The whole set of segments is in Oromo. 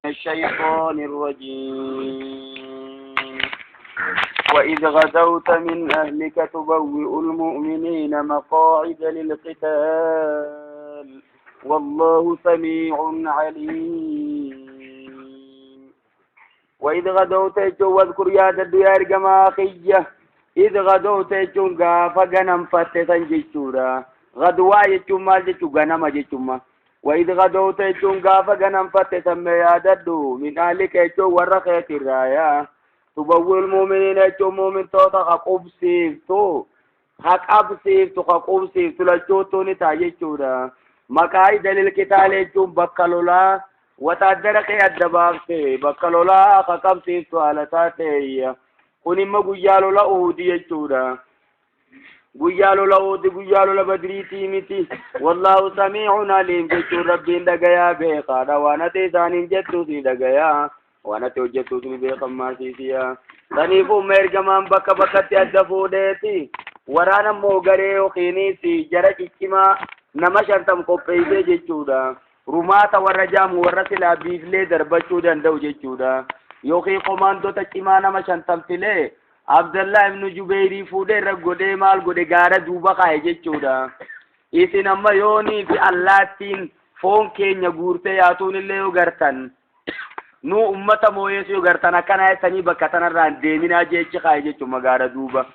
الشيطان الرجيم. وإذ غدوت من أهلك تبوئ المؤمنين مقاعد للقتال والله سميع عليم. وإذ غدوت واذكر يا دد يا إرجما خية إذ غدوت غاف غنم فتة جيتشورا غدوا يجو مال جيتشو غنم جيتشوما وإذ غدوت غاف غنم فتة يا دد من أهلك يجو ورخيت الرايا تبوئ المؤمنين يجو مؤمن توتا قبسيفتو حق أبسيفتو قبسيفتو لجوتو نتا جيتشورا مقاعد للقتال يجو بكالولا وتادرك الدبابتي بكالولا قبسيفتو على تاتي kun immoo guyyaa lola Uhudi jechuudha. Guyyaa lola Uhudi guyyaa lola Badriitii miti. Wallaahu samiicun aliim jechuun rabbiin dhagayaa beekaadha. Waan ati isaaniin jettuus ni dhagayaa. Waan ati hojjettuus ni beekammaa siisiyaa. Saniifuu ergamaan bakka bakkatti adda fuudheeti. Waraana immoo garee yookiinis jara ciccimaa nama 50 qopheessee jechuudha. Rumaata warra jaamu warra silaa biiflee darbachuu danda'u jechuudha. Yookiin komaandota cimaa nama 50 filee Abdallah ibn Jubeyrii fuudhee irra godhee maal godhe gaara duuba kaa'e jechuudha. Isin amma yoonii fi allaattiin foon keenya guurtee yaatuun illee yoo gartan nu ummata mooyees yoo gartan akkana jettanii bakka tanarraa hin deeminaa jechi kaa'e jechuudha gaara duuba.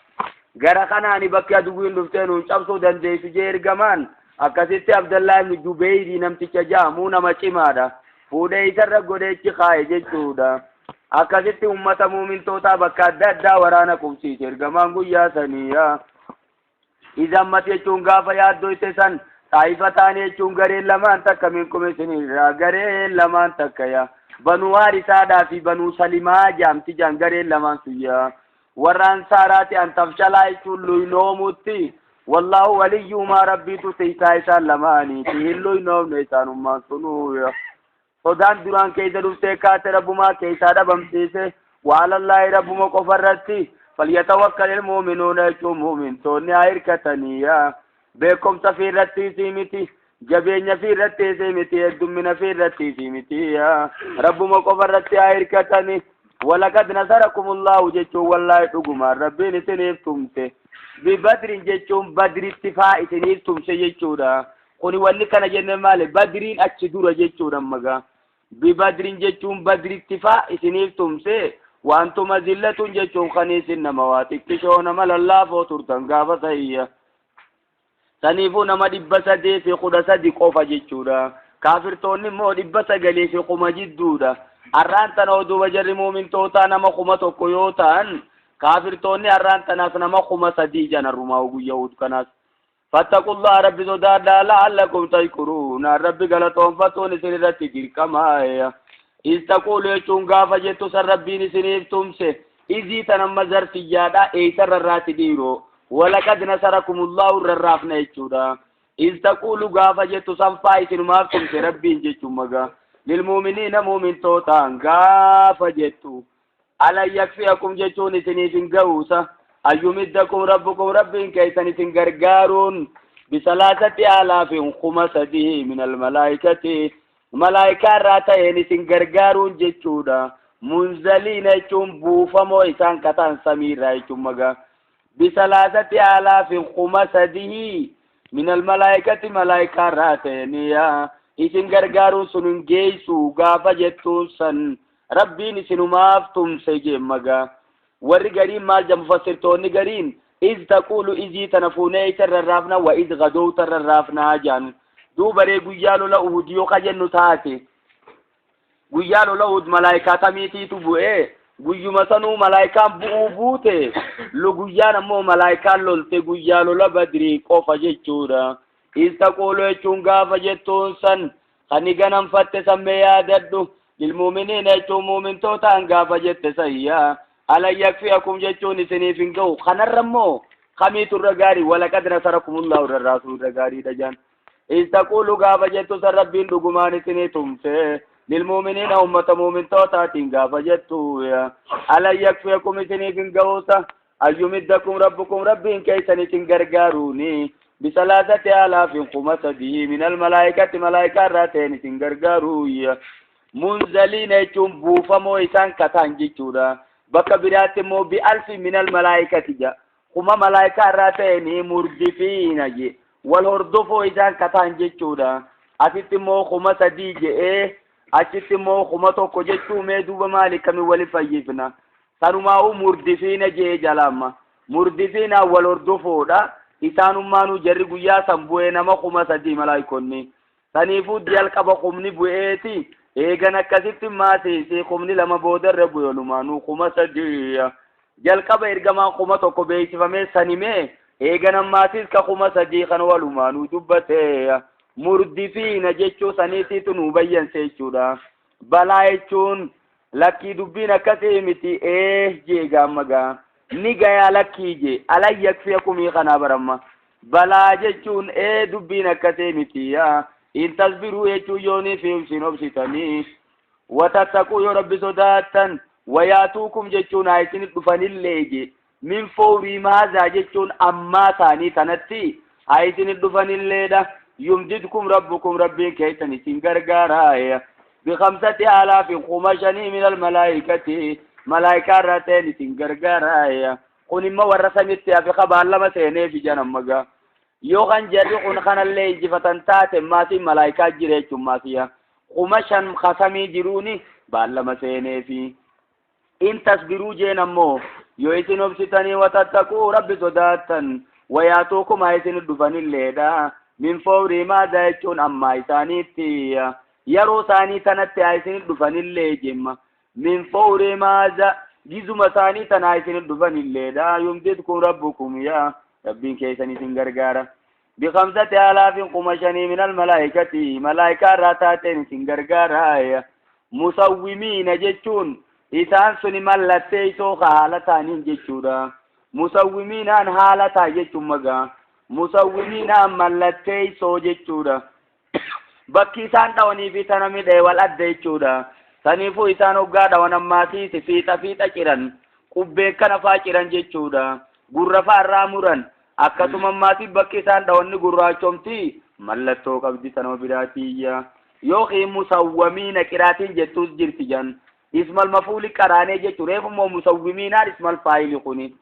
Gara kanaani bakki aduwwiin dhuftee nuun cabsuu dandeessu jee ergamaan akkasitti Abdallah ibn Jubeyrii namticha jaamuu nama cimaadha. Fuudhee isarra godheechi kaa'e jechuudha. Akkasitti ummata muumintootaa bakka adda addaa waraana qubsiise ergamaan guyyaa saniiya. Iza ammas jechuun gaafa yaaddoyte san xaa'ifa taane jechuun gareen lamaan takka minkum isinirraa gareen lamaan takka yaa. Banuu Haarisaadhaa fi Banuu Salimaa jaamti jaan gareen lamaan sun yaa. Warra Ansaaraati an tafshalaa jechuun luynoomutti wallaahu waliyyuumaa rabbiitu tiisaa isaan lamaaniiti hin luynoomne isaanummaan sunuu yaa. Sodaan duraan keessa dhuftee kaate rabbumaa keessaa dhabamsiise waalallaahi rabbuma qofa irratti falyatawakkal ilmuuminuuna jechuun muumintoonni haa hirkatanii yaa. Beekumsa fi irratti isii miti jabeenya fi irratti isii miti heddummina fi irratti isii miti yaa. Rabbuma qofa irratti haa hirkatanii. Walaqad nasarakumullahu jechuun wallaahi dhugumaan rabbiin isiniif tumse. Bibadrin jechuun badritti faa isiniif tumse jechuudha. Kuni wanni kana jenne maali? Badriin achi dura jechuudha magaa. Bibadrin jechuun badritti faa isiniif tumse. Wantuma zillatun jechuun kan isin nama waa xiqqishoo nama lallaafoo turtan gaafa sayya. Saniifuu nama 313 qofa jechuudha. Kaafirtoonni immoo 900 fi 1000 jidduudha. Har'aan tana oduuba jarri muumintootaa nama 1000 yoo ta'an kaafirtoonni har'aan tanaas nama 3000 jan har'umaa guyyaa Uhud kanaas. Fattaqullaha rabbi sodaadhaa la'allakum tashkuruun rabbi galatoonfatuun isin irratti dirqamaa. Iz taquulu jechuun gaafa jettu san rabbiin isiniif tumse. Izii tan amma zarfiyyaadha eessarra irraati dhiiroo. Walaqad nasarakumullahu irra raafna jechuudha. Iz taquulu gaafa jettu san faa isinumaaf tumse rabbiin jechuun magaa. Lilmuuminiina muumintootaan gaafa jettu. Alan yakfiyakum jechuun isiniif hin ga'uusa. Ayyumiddakum rabbukum rabbiin keessan isin gargaaruun bisalaasatti aalaafin 3000 min almalaayikati malaayikaa irraa ta'een isin gargaaruun jechuudha. Munzaliina jechuun buufamoo isaan kataan samiirraa jechuun magaa. Bisalaasatti aalaafin 3000 min almalaayikati malaayikaa irraa ta'een yaa isin gargaaruun sun hin geessu gaafa jettuun san rabbiin isinumaaf tumse jeen magaa. Warri gariin maal jedha mufassirtoonni gariin iz taquulu izii tana fuunee isa rarraafna wa iz gadowta rarraafnaa jedhan. Duuba ree guyyaa lola Uhud yoo ka jennu taate guyyaa lola Uhud malaayikaa tamiitiitu bu'ee guyyuma sanuu malaayikaan bu'uu buute lu guyyaan ammoo malaayikaan lolte guyyaa lola Badrii qofa jechuudha. Iz taquulu jechuun gaafa jettuun san kan ganamfatte sammee yaadadhu. Lilmuuminiina jechuun muumintootaan gaafa jette sayya. Alan yakfiyakum jechuun isiniif hin ga'u. Kanarra immoo kamiitu irra gaarii walaqad nasarakumullahu irra raasuu irra gaariidha jaan. Iz taquulu gaafa jettu san Rabbiin dhugumaan isinii tumse. Lilmuuminiina ummata muumintootaatiin gaafa jettu. Alan yakfiyakum isiniif hin ga'uusa. Ayyumiddakum rabbukum Rabbiin keessan isin gargaaruuni. Bisalaasati alaafin 3000 minal malaayikatti malaayikaa irraa ta'een isin gargaaruu. Munzaliina jechuun buufamoo isaan kataan jechuudha. Bakka biraatti immoo bi alfi minal malaayikati jedha. 1000 malaayikaa irraa ta'een murdifiina je. Wal hordofoo isaan kataan jechuudha. Asitti immoo 3000 je'ee achitti immoo 1000 jechuu mee duuba maali kamiin wali fayyifna. Sanumaa'uu murdifiina je'ee jalaamma. Murdifiina wal hordofoodha. Isaanummaanuu jarri guyyaa san bu'ee nama 3000 malaayikonni. Saniifuu jalqaba kumni bu'eeti. Eegan akkasitti maasiisi kumni 2 boodarra bu'e walumaanuu 3000. Jalqaba ergamaan 1000 beeksifamee sanimee eegan ammaasiis ka 3000 kan walumaanuu dubbate. Murdifiina jechuu saniitiitu nuu bayyanse jechuudha. Balaa jechuun lakkii dubbiin akkasii miti jee gaamma gaa. Ni gayaa lakkii jee alan yakfiya kumii kanaa baramma. Balaa jechuun dubbiin akkasii miti yaa. In tasbiruu jechuun yoonii fi isin obsitanii. Watattaquu yoo rabbi sodaattan. Wayaatuukum jechuun haa isin dhufanillee jee. Min fawrii maazaa jechuun ammaa isaanii tanatti haa isin dhufanilleedha. Yumdidkum rabbukum rabbiin keessan isin gargaaraa. Bikamsati alaafin 5000 minal malaayikati malaayikaa irraa ta'een isin gargaaraa. Kun immoo warra samitti hafe qabaan lama seenee fi janan magaa. Yoo kan jarri kun kanallee injifatan taate maatiin malaayikaa jira jechuun maasiya. 5000 kasamii jiruuni baan lama seenee fi. In tasbiruu jeen ammoo yoo isin obsitanii watattaquu rabbi sodaattan wayaatuukum haa isin dhufanilleedha. Min fawrii maazaa jechuun ammaa isaaniitti yeroo isaanii tanatti haa isin dhufanillee jemma. Min fawrii maazaa gizuma isaanii tana haa isin dhufanilleedha. Yumdidkum rabbukum yaa rabbiin keessan isin gargaara. Bikamsati alaafin 5000 minal malaayikati malaayikaa irraa taateen isin gargaara. Musawwimiina jechuun isaan suni mallattee isoo haala ta'aniin jechuudha. Musawwimiinaan haala ta'a jechuun magaa. Musawwimiinaan mallattee isoo jechuudha. Bakki isaan dhawanii fi tana midhee wal adda jechuudha. Saniifuu isaan hoggaa dhawan ammaasiis fiixa fiixa ciran. Qubbee kana faa ciran jechuudha. Gurra faa irraa muran. Akkasuma ammaasiif bakki isaan dhawanni gurraachomti mallattoo qabdi tanuma biraatiyya. Yookiin musawwamiina qiraatiin jettuus jirti jan. Ismal mafuuli qaraanee jechuun reefu immoo musawwimiinaan ismal faayili kuni.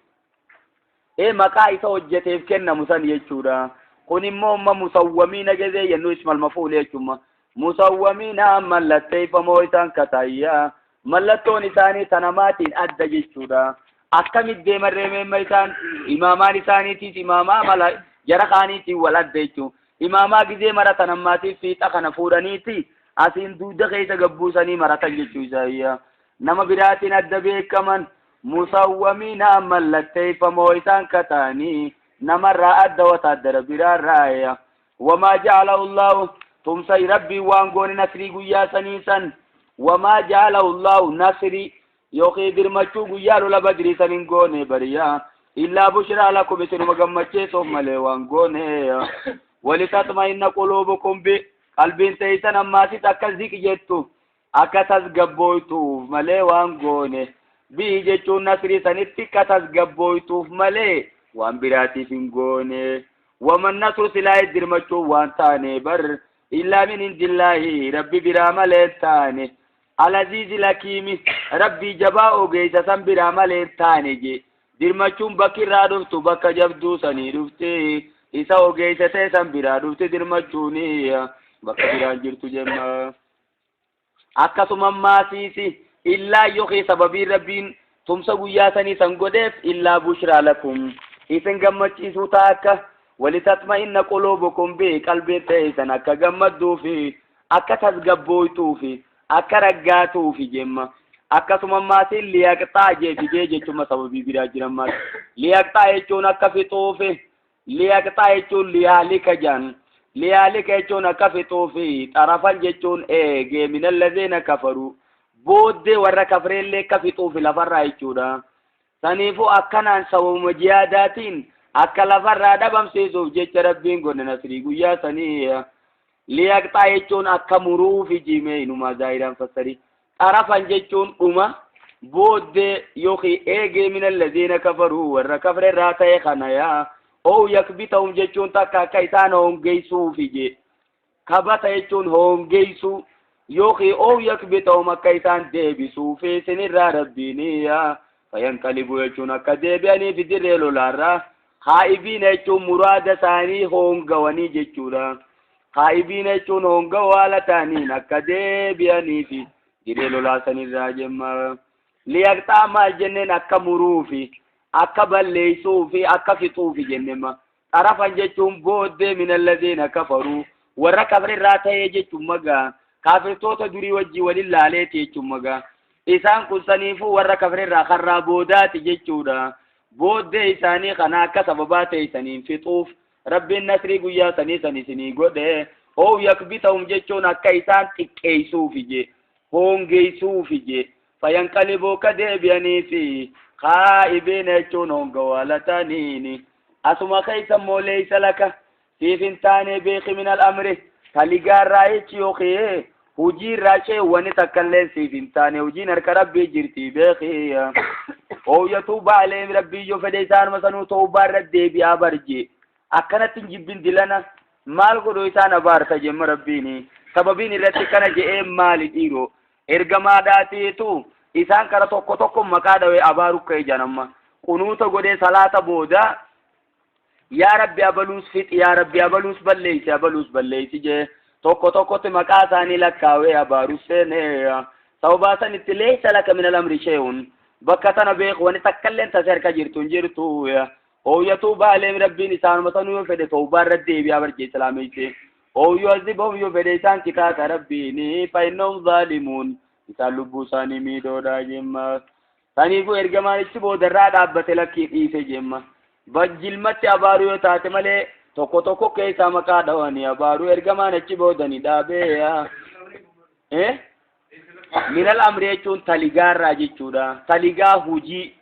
Maqaa isa hojjeteef kennamu san jechuudha. Kun immoo amma musawwamiina gezee jennu ismal mafuuli jechuudha. Musawwamiina mallatteeffamoo isaan kataayyaa. Mallattoon isaanii tanamaatiin adda jechuudha. Akkamitti deeman reemeemma isaan imaamaan isaaniitiif imaamaa mala jara kaaniitiin wal adda jechuudha. Imaamaa gizee maratan ammaatiif fiixa kana fuudhaniiti asiin dugda keessa gabbuusanii maratan jechuu isaayyaa. Nama biraatiin adda beekaman musawwamiina mallatteeffamoo isaan kataanii namarraa adda wataaddara biraarraa. Wamaa ja'alahu Allahu tumsa rabbii waan goone nasrii guyyaa sanii san. Wamaa ja'alahu Allahu nasrii yookiin dirmachuu guyyaa lola badrii san hin goone bariyaa. Illaa bushraa lakum isinuma gammacheessuuf malee waan goone. Walitatma'inna quluubukum bi qalbiin teessan ammaasis akka ziqi jettu akka tasgabbooytuuf malee waan goone. Bii jechuun nasrii sanitti akka tasgabbooytuuf malee waan biraatiif hin goone. Waman nasru silaa dirmachuu waan taane bar illaa min indillaahi rabbi biraa malee taane. Alaziizi lakiimi rabbii jabaa ogeessa san biraa malee taane je. Dirmachuun bakki irraa dhuftu bakka jabduu sanii dhufte isa ogeessa ta'e san biraa dhufte dirmachuuni bakka biraan jirtu jemma. Akkasuma maasiisi illaa yookiin sababii rabbiin tumsa guyyaa sanii san godheef illaa bushraa lakum isin gammachiisuu ta'a akka walitatma'inna quluubukum bi qalbiin teessan akka gammadduufi akka tasgabbooytuufi akka raggaatuufi jemma. Akkasuma maasiin liyaqxaa jee fidee jechuun sababii biraa jiran maal liyaqxaa jechuun akka fixuufi liyaqxaa jechuun liyaalika jaan liyaalika jechuun akka fixuufi xarafan jechuun eegee minallaziina kafaruu Booddee warra kafreellee akka fixuufi lafarraa jechuudha. Saniifuu akkanaan sababuma jihaadaatiin akka lafarraa dhabamsiisuuf jecha Rabbiin godhe nasrii guyyaa sanii. Liyaqxaa jechuun akka muruufi jimee inumaa zaahiraan fassari. Xarafan jechuun dhuma booddee yookiin eegee min allaziina kafaruu warra kafre irraa ta'e kana yaa ow yakbitahum jechuun takka akka isaan hongeessuufi jee. Kabata jechuun hongeessuu yookiin ow yakbitahum akka isaan deebisuufi isinirraa Rabbiin yaa fayanqalibu jechuun akka deebi'aniif dirree lolaarraa haa'ibiina jechuun muraada isaanii hongawanii jechuudha. Haa'ibiina jechuun hongawaa haala ta'aniin akka deebi'aniifi dirree lolaa sanirraa jemma. Liyaqxaa maal jenneen akka muruufi akka balleessuufi akka fixuufi jennema. Xarafan jechuun booddee min allaziina kafaruu warra kafre irraa ta'ee jechuun magaa kaafirtoota durii wajjii waliin laaleeti jechuun magaa isaan kun saniifuu warra kafre irraa karraa boodaati jechuudha. Booddee isaanii kana akka sababaa ta'e isaniin fixuuf Rabbiin nasrii guyyaa sanii san isinii godhe. Ow yakbitahum jechuun akka isaan xiqqeessuufi je hongeessuufi je fayanqalibuu ka deebi'aniifi khaa'ibiina jechuun hongawaa ta'aniini. Asuma keessa immoo leeysa laka siif hin taane beeki min al-amri taligaarraa jechi yookiin hujiirraa sheewwani takkallee siif hin taane hujiin harka Rabbii jirti beeki. Ooyyatuu baalee Rabbii yoo fedhe isaanuma sanuu tawbaa irra deebi'aa barje akkanatti hin jibbin dilana maal godhu isaan abaarta jemma Rabbiini sababiin irratti kana je'ee maali dhiiroo ergamaadhaatiitu isaan kara tokko tokko maqaa dhawee abaaru ka'e janamma qunuuta godhee salaata booda yaa Rabbi abaluus fixi yaa Rabbi abaluus balleeysi abaluus balleeysi jee tokko tokkotti maqaa isaanii lakkaawee abaaru seenee sababaa sanitti leeysa laka min al-amri shay'un bakka tana beeku wani takkalleen tase harka jirtu hin jirtu ooyyatuu baalee Rabbiin isaanuma sanuu yoo fedhe tawbaa irra deebi'aa barjee islaameeyse ooyyuu azibahum yoo fedhe isaan kitaata Rabbiini fa innahum zaalimuun isaan lubbuu isaanii miidhoodha jemma. Saniifuu ergamaanichi boodarraa dhaabbate lakkii dhiise jemma. Bajjilmatti abaaruu yoo taate malee tokko tokko keessaa maqaa dhawanii abaaruu ergamaan achi boodani dhaabee. Minal amri jechuun taligaarraa jechuudha. Taligaa hujii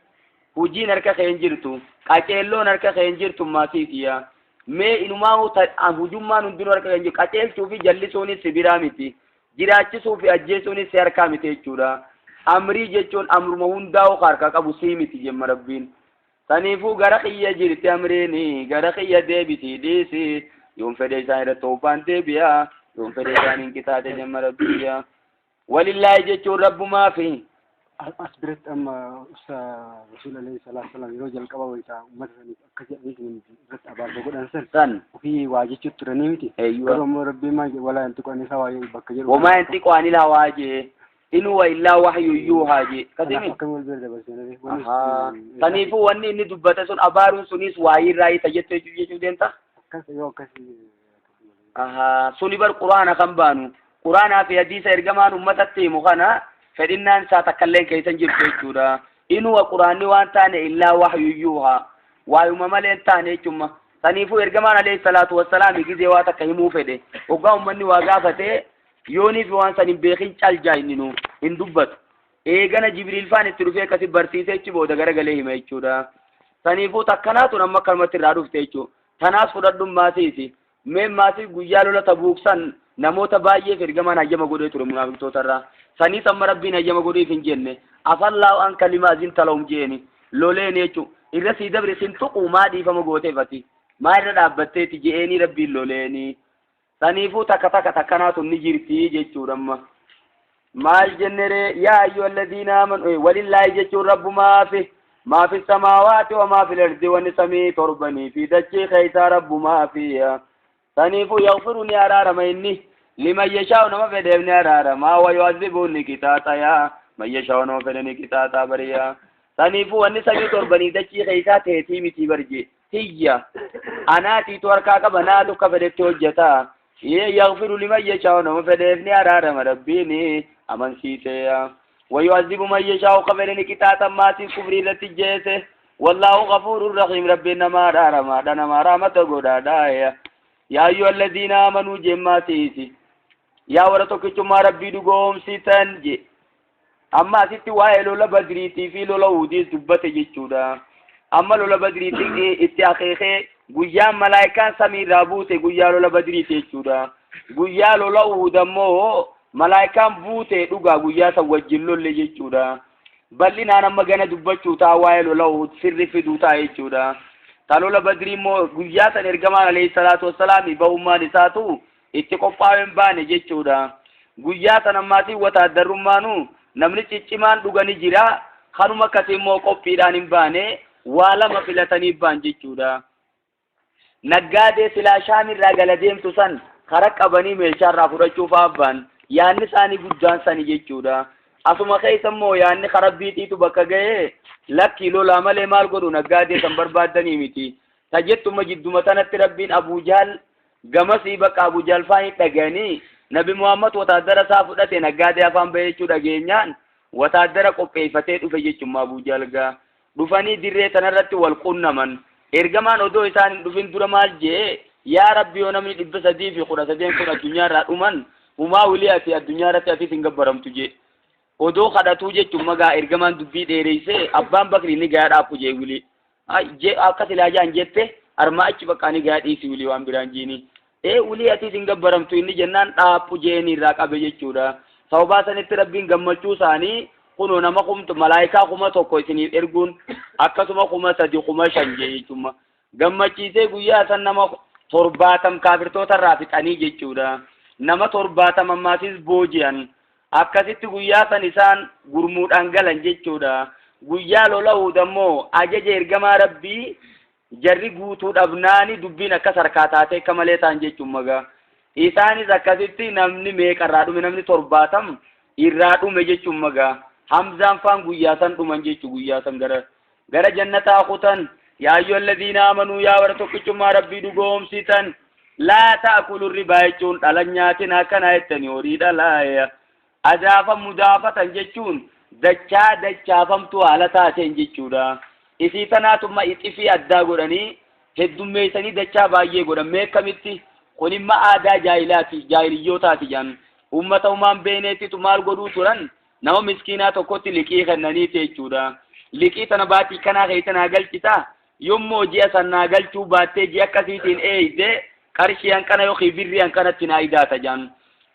hujiin harka kee hin jirtu qaceelloon harka kee hin jirtu maasiitiya. Mee inumaa hujummaan hundinuu harka kee hin jirtu qaceelchuu fi jallisuunis si biraa miti. Jiraachisuu fi ajjeesuunis si harkaa miti jechuudha. Amrii jechuun amruma hundaa'u harka qabu sii miti jemma Rabbiin. Saniifuu gara kiyya jirti amriini gara kiyya deebisii dhiisi yoon fedhe isaan irra tawbaan deebi'a yoon fedhe isaan hin qixaate jemma Rabbiyya. Walillaahi jechuun Rabbumaa fi As biratti amma Rasuul alayhi salaatu wasalaam yeroo jalqaba wayitaa uummata saniif akka jedhanii irratti abaarsa godhan san ofii waa jechuutti turanii miti. Garuu immoo Rabbiin maal jedhe walaa yantiqu anil hawaa bakka jedhu. Wamaa yantiqu anil hawaa jee in huwa illaa wahyu yuuhaa jee. Kasimi? Akkamiin wal bira dabarsine? Saniifuu wanni inni dubbate sun abaaruun sunis waayirraa isa jechuu jechuu deemta? Akkas yoo akkas. Suni bar quraana kan baanu quraanaa fi hadiisa ergamaan ummatatti himu kana fedhinnaan isaa takkalleen keessa hin jirtu jechuudha. Inuwa quraanni waan taane illaa wahyu yuuhaa waayuma malee hin taane jechuudha. Saniifuu ergamaan alayhi salaatu wassalaam gizee waa takka himuu fedhe hoggaa ummanni waa gaafate yooniif waan san hin beekin caljaa inni nu hin dubbatu. Eegana Jibriil faan itti dhufee akkasi barsiisee achi booda garagalee hima jechuudha. Saniifuu takkanaatu amma akkanumatti irraa dhufte jechuudha. Tanaas fudhadhun maasiisi. Mee maasii guyyaa lola Tabuuk san namoota baay'eef ergamaan hayyama godhee ture munaafiqtoota irraa. Saniis amma Rabbiin hayyama godheef hin jenne. Afallaahu anka lima azinta lahum jeeni. Loleen jechuudha. Irra sii dabre sin tuqu maa dhiifama gooteef ati. Maa irra dhaabbatteeti je'eenii Rabbiin loleeni. Saniifuu takka takka takkanaatu ni jirti jechuudha amma. Maal jenneree yaa ayyuha alladhiina amanu walillaahi jechuun rabbumaafi maa fi samaawaati wa maa fil ardi wanni samii torbanii fi dachii keessaa rabbumaafi. Saniifuu yaghfiru ni araarama inni liman yashaa'u nama fedheef ni araarama wa yu'adhibu ni qixaaxa yaa man yashaa'u nama fedhe ni qixaaxa bariyaa. Saniifuu wanni samii torbanii dachii keessaa teetii miti barje tiyya anaatiitu harkaa qaba naatu akka fedhetti hojjeta. Yaghfiru liman yashaa'u nama fedheef ni araarama Rabbiin amansiisee. ويعذب من يشاء قبل نكتاتا ما في كفر التي والله غفور رحيم ربي نما رارما نما رحمة قدادا يا أيها الذين آمنوا جماتيسي يا ورتك ما ربي دقوم ستن جي Amma asitti waa'ee lola Badriitii fi lola Uhudiis dubbate jechuudha. Amma lola Badriitii itti akeekee guyyaan malaayikaan samiirraa buute guyyaa lola Badriiti jechuudha. Guyyaa lola Uhud ammoo malaayikaan buute dhugaa guyyaa san wajjin lolle jechuudha. Bal'inaan amma gana dubbachuu ta'a waa'ee lola Uhud sirri fiduu ta'a jechuudha. Ta lola Badrii immoo guyyaa san ergamaan alayhi salaatu wassalaami ba'ummaan isaatu itti qophaa'ee hin baane jechuudha. Guyyaa san ammaatiin wataaddarrummaanu namni ciccimaan dhugani jira. Kanuma akkasii immoo qophiidhaan hin baane waa lama filatanii ba'an jechuudha. Naggaadee silaa Shaamirraa gala deemtu san kara qabanii meeshaarraa fudhachuuf abbaan yaanni isaanii guddaan sani jechuudha. Asuma keessa immoo yaanni kara biixiitu bakka ga'ee lakkii lolaa malee maal godhu naggaadee san barbaaddanii miti. Ta jettuma jidduma tanatti Rabbiin Abuu Jahl gamasii bakka Abuu Jahl faa hin dhaga'anii Nabi Muhammad wataaddara isaa fudhate naggaadee afaan bahee jechuu dhageenyaan wataaddara qopheeffatee dhufe jechummaa Abuu Jahl gaa. Dhufanii dirree tanarratti wal qunnaman. Ergamaan odoo isaan hin dhufin dura maal jee? Yaa Rabbi, yoo namni 313 kun addunyaarraa dhuman, humaa wilii ati addunyaa irratti atis hin gabbaramtu jee. Odoo kadhatuu jechuun magaa ergamaan dubbii dheereessee abbaan Bakrii ni gayaa dhaabbu jee wilii. Jee akka silaa jaan jette armaa achi baqqaa ni gayaa dhiisi wilii waan biraan jiini. Ee wilii atis hin gabbaramtu inni jennaan dhaabbu jeeni irraa qabe jechuudha. Sababaa sanitti Rabbiin gammachuu isaanii kunoo nama kumtu malaayikaa 1000 isiniif erguun akkasuma 3000 5000 jee jechuudha. Gammachiisee guyyaa san nama 70 kaafirtoota irraa fixanii jechuudha. Nama 70 ammaasis booji'an. Akkasitti guyyaa san isaan gurmuudhaan galan jechuudha. Guyyaa lola Uhud ammoo ajaja ergamaa Rabbii jarri guutuu dhabnaani dubbiin akkas harkaa taatee akka malee ta'an jechuun magaa. Isaanis akkasitti namni meeqa irraa dhume? Namni 70 irraa dhume jechuun magaa. Hamzaan faan guyyaa san dhuman jechuun guyyaa san gara jannataa kutan. Yaa ayyuhal ladhiina amanuu, yaa warra tokkichummaa Rabbii dhugoomsitan, laa ta'kulu ribaa jechuun dhala nyaatin akkana jettanii horii dhalaa adaafa mudaafatan jechuun dachaa dachaafamtuu haala taateen jechuudha. Isii tanaatumma ixifii addaa godhanii heddummeessanii dachaa baay'ee godhan meekkamitti kun imma aadaa jaahilaati jaahiliyyootaati jedhan. Ummata umaan beeneettitu maal godhuu turan? Nama miskiinaa tokkotti liqii kennaniiti jechuudha. Liqii tana baatii kanaa keessa naa galchita, yommuu ji'a san naa galchuu baattee ji'a akkasiitiin eeyde qarshii hanqana yookiin birrii hanqanatti naa idaata jedhan.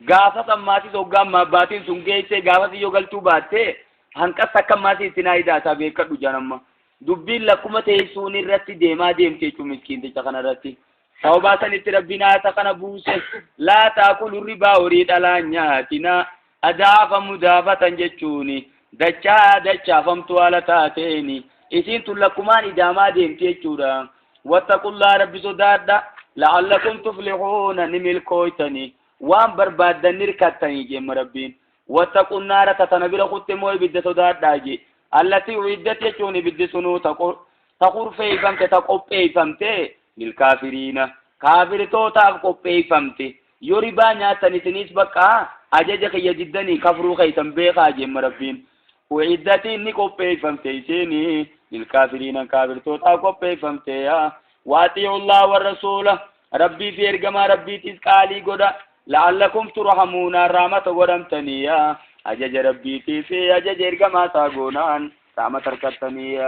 Gaafa san maatii hoggaan baatiin sun geessee gaafas yoo galchuu baattee hanqas akka maatii itti naa idaata beekadhu jedhan amma. Dubbiin lakkuma teessuun irratti deemaa deemte jechuun miskiinticha kanarratti. Sababaa sanitti Rabbiin haasa kana buuse. Laa taakulu ribaa, horii dhalaa nyaatina. Adaafa mudaafatan jechuuni dachaa dachaafamtu haala taateeni. Isiin tun lakkumaan idaamaa deemti jechuudha. Wattaqullaa, Rabbi sodaadha. La'allakum tuflixuuna, ni milkooytanii. Waan barbaaddan ni hirkattanii jeemma Rabbiin. Wattaqun naara tatana bira kutte immoo ibidda sodaadhaa jee. Allatii uiddat jechuun ibiddi sunuu ta kurfeeffamte, ta qopheeffamte, lilkaafiriina, kaafirtootaaf qopheeffamte. Yoo ribaa nyaattan isinis bakka ajaja kiyya diddanii kafruu keessan beekaa jeemma Rabbiin. Uiddatiin ni qopheeffamte isiin lilkaafiriina, kaafirtootaaf qopheeffamte. Waaxii'ullaa warrasuula, Rabbii fi ergamaa Rabbiitis qaalii godha. La'allakum turhamuuna, rahmata godhamtanii ajaja Rabbiitii fi ajaja ergamaa isaa goonaan rahmata harkattanii.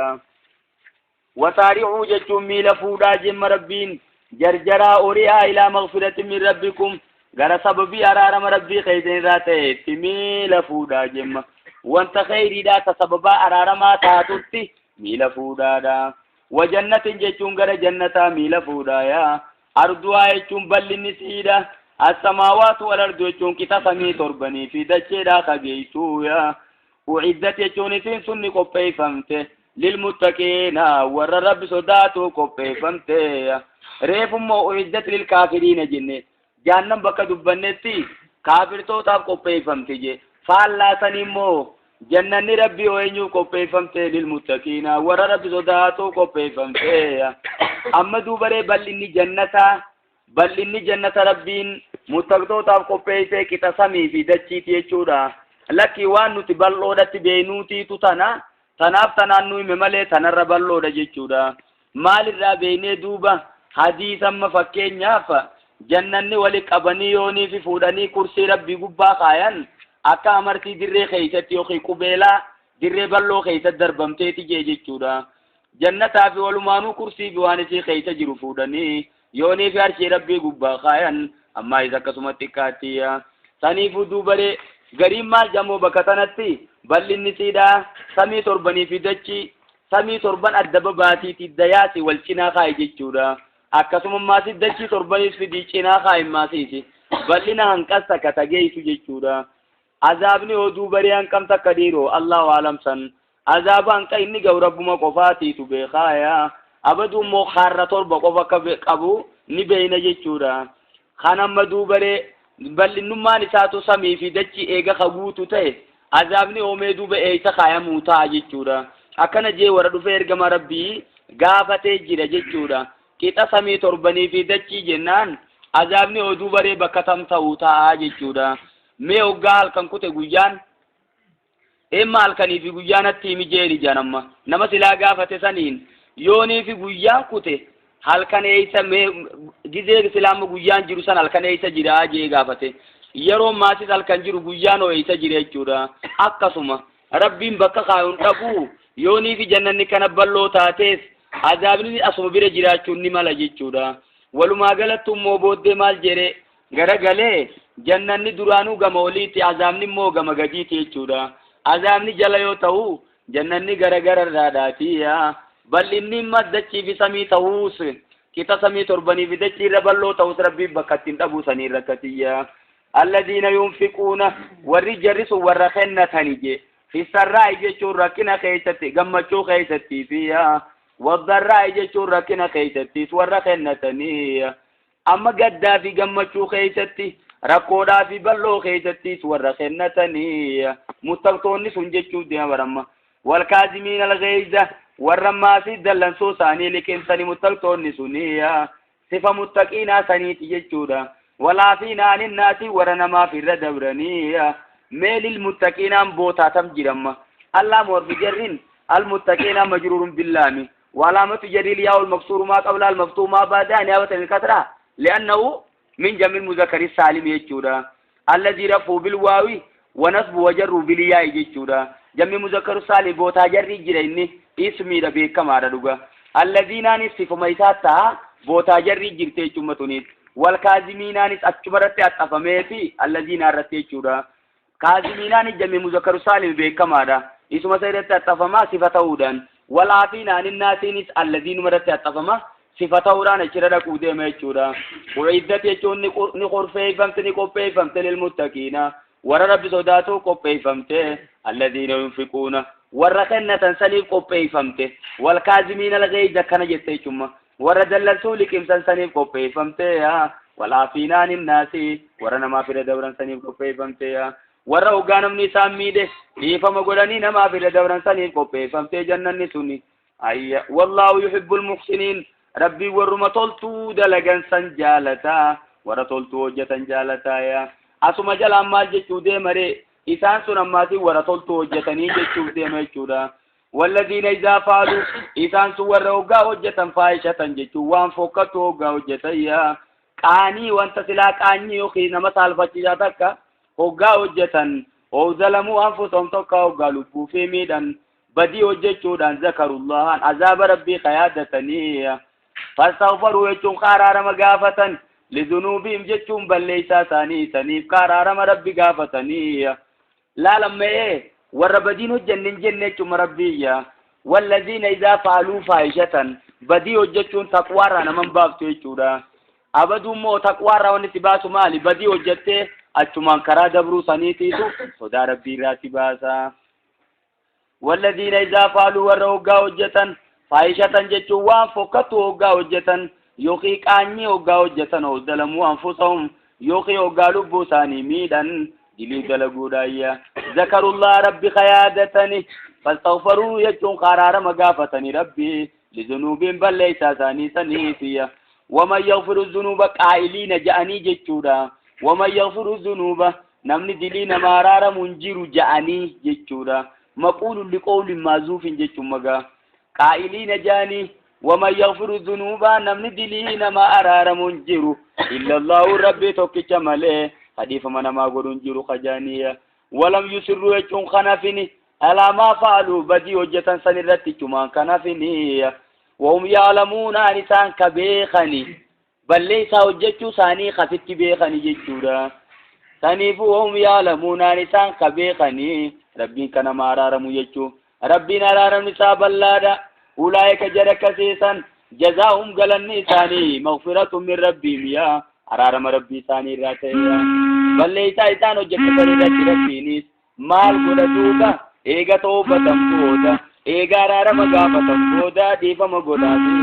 Wasaari'uu jechuun miila fuudhaa jemma Rabbiin. Jarjaraa ori'aa ilaa maghfiratin min rabbikum, gara sababii araarama Rabbii keessan irraa ta'etti miila fuudhaa jemma. Wanta kheyriidhaa ta sababaa araaramaa taatutti miila fuudhaadha. Wajannatin jechuun gara jannataa miila fuudhaaya. Arduhaa jechuun bal'inni siidha. Assamaawaatu wal ardu jechuun qixa samii torbanii fi dacheedhaa kageessuuya. Uiddat jechuun isiin sun ni qopheeffamte. Lilmuttaqiina, warra Rabbi sodaatu qopheeffamte. Reefummoo uiddat lilkaafiriina jenne. Jaannan bakka dubbannetti kaafirtootaaf qopheeffamte je. Faallaa sanii immoo jannanni Rabbii oo eenyuuf qopheeffamte? Lilmuttaqiina, warra Rabbi sodaatu qopheeffamte. Amma duubaree bal'inni jannataa, bal'inni jannata Rabbiin muttaqtootaaf qopheessee qixa samii fi dachiiti jechuudha. Lakkii, waan nuti bal'oodhatti beeynuutiitu tana tanaaf tanaan nu hime malee tanarra bal'oodha jechuudha. Maalirraa beeynee duuba? Hadiisa amma fakkeenyaaf jannanni wali qabanii yoonii fi fuudhanii kursii Rabbii gubbaa kaayan. Akka amartii dirree keeysatti yookiin qubeelaa dirree bal'oo keeysatti darbamteeti jee jechuudha. Jannataa fi walumaanuu kursii fi waan isii keeysa jiru fuudhanii yoonii fi arshii rabbii gubbaa kaayan ammaa isa akkasuma xiqqaattiya. Saniifuu duubaree gariin maal jamoo bakka tanatti bal'inni siidhaa samii torbanii fi dachii samii torban adda babaasiiti dayaasi wal cinaa kaa'i jechuudha. Akkasuma maasii dachii torbaniis fidii cinaa kaa'i maasiiti. Bal'ina hanqas takka tageessu jechuudha. Azaabni oduu baree hanqam takka dhiiroo Allahu alam san. Azaaba hanqa inni ga'u rabbuma qofaatiitu beekaaya. Abaduu immoo kaarra torba qofa akka qabu ni beeyna jechuudha. Kan amma duubaree bal'innummaan isaatu samii fi dachii eega ka guutu ta'e azaabni oomee duuba eeysa kaayamuu ta'a jechuudha. Akkana jee warra dhufee ergama rabbii gaafatee jira jechuudha. Qixa samii torbanii fi dachii jennaan azaabni oduu baree bakka tam ta'uu ta'a jechuudha. Mee hoggaa halkan kute guyyaan Emma halkanii fi guyyaa natti himi jeeni jaan amma nama silaa gaafate saniin yoonii fi guyyaan kute halkan eeysa mee gizee silaa amma guyyaan jiru san halkan eeysa jira jee gaafate yeroo maasis halkan jiru guyyaan hoo eeysa jira jechuudha akkasuma rabbiin bakka kaayuun dhabuu yoonii fi jannanni kana bal'oo taatees azaabni asuma bira jiraachuun ni mala jechuudha walumaa galatti immoo booddee maal jedhe garagalee jannanni duraanuu gama oliiti azaabni immoo gama gadiiti jechuudha. Azaabni jala yoo ta'u jannanni gara gararraadhaati. Bal'inni immoo dachii fi samii ta'uus qixa samii torbanii fi dachii irra bal'oo ta'us rabbiin bakka ittiin dhabuu sanii rakkatiyya. Alladiina yunfiquuna warri jarri sun warra kennatani je. Fi sarraa'i jechuun rakkina keessatti gammachuu keessattii fi waddarraa'i jechuun rakkina keessattis warra kennatanii. Amma gaddaa fi gammachuu keessatti rakkoodhaa fi bal'oo keessattis warra kennatanii muttaqtoonni sun jechuuf deema baramma. Walkaazimiin algheeyza warra maasii dallansuu isaanii liqimsanii muttaqtoonni suni sifa muttaqiinaa saniiti jechuudha. Walaafiina aninnaasi warra namaaf irra dabranii mee lil muttaqiinaan bootaatam jiramma. Allah morfi jarrin al muttaqiina majruurun billaami. وعلامة جري الياء المكسور ما قبل المفتوح ما بعدها نيابة الكسرة لأنه من جمع المذكر السالم يجودا الذي رفعه بالواو ونصب وجر بالياء يجودا جمع مذكر السالم بوتا جري جريني اسمي ربي كما ردوغا الذين نصف ميساتا بوتا جري جرتي جمتونيت والكاظمين أكبرت أتفمي الذين رتي جودا كاظمين جمع مذكر السالم بكما اسم سيرت أتفما صفة ودان والعافين عن الناس الذين مرت أتفما صفة وران أشرا قودة ما يجورا وعدت يجون نقرفي فهمت نقفي فهمت للمتقين ور رب صداتو قفي فهمت الذين ينفقون ورخنة سنيف قفي فهمت والكاظمين الغيظ كان جت ثم ور دلسوا لكم سنيف قفي فهمت يا والعافين عن الناس ور ما في دوران سنيف قفي فهمت يا warra hoggaa namni isaan miidhe dhiifama godhanii namaaf irra dabran saniif qopheeffamtee jannanni suni. Ayya wallaahu yuhibbul muhsiniin rabbii warruma toltuu dalagan san jaalataa warra toltuu hojjetan jaalataa yaa asuma jalaan maal jechuu deemaree isaan sun ammaatiin warra toltuu hojjetanii jechuuf deema jechuudha. والذين إذا فعلوا إسان sun warra hoggaa hojjetan faahishatan jechuun waan fokkattu hoggaa hojjetan yaa qaanii wanta silaa qaanyii yookiin nama saalfachiisaa takka hoggaa hojjetan oo zalamuu anfusahum tokka hoggaa lubbuu fi miidhan badii hojjechuudhaan zakarullahan azaaba rabbii ka yaaddatanii fastaghfaruu jechuun kaaraarama gaafatan lizunuubihim jechuun balleeysaa isaanii saniif kaaraarama rabbi gaafatanii laalamme'ee warra badiin hojjenne hin jenne jechuma rabbiyya والذين إذا فعلوا فاحشة badii hojjechuun taqwaarraa naman baaftu jechuudha. Abaduu immoo taqwaarraa wanni si baasu maali? Badii hojjettee achumaan karaa dabruu saniitiitu sodaa rabbii irraa si baasa. والذين إذا فعلوا warra hoggaa hojjetan faahishatan jechuun waan fokkattu hoggaa hojjetan yookiin qaanyii hoggaa hojjetan ظلموا أنفسهم yookiin hoggaa lubbuu isaanii miidhan dilii dalaguudhaayya ذكروا الله rabbi kayaadatani فاستغفروا jechuun qaraarama gaafatanii rabbi لذنوبهم balleeysaa isaanii saniifiya. ومن يغفر الذنوب qaa'iliina ja'anii jechuudha. ومن يغفر الذنوب namni dilii nama araaramu hin jiru ja'anii jechuudha. مقول لقول محذوف jechuun magaa qaa'iliina ja'anii ومن يغفر الذنوب namni dilii nama araaramu hin jiru إلا الله rabbii tokkicha malee hadiifama namaa godhu hin jiru kajaaniya. Walam yusirruu jechuun kanafini alaa maa fa'aluu badii hojjetan san irratti jechumaan kanafini. Wahum ya'lamuuna an isaan ka beekani balleessaa hojjechuu isaanii kafitti beekani jechuudha. Saniifuu wahum ya'lamuuna an isaan ka beekani Rabbiin ka nama araaramu jechuu. Rabbiin araaramni isaa bal'aadha. Ulaa'ika jara akkasiisan jazaa'uhum galanni isaanii maghfiratun min Rabbiim yaa araarama Rabbii isaanii irraa ta'eera. Balleessaa isaan hojjetan irratti Rabbiinis maal godha duuba eega toobatan booda eega araarama gaafatan booda dhiifama godhaafi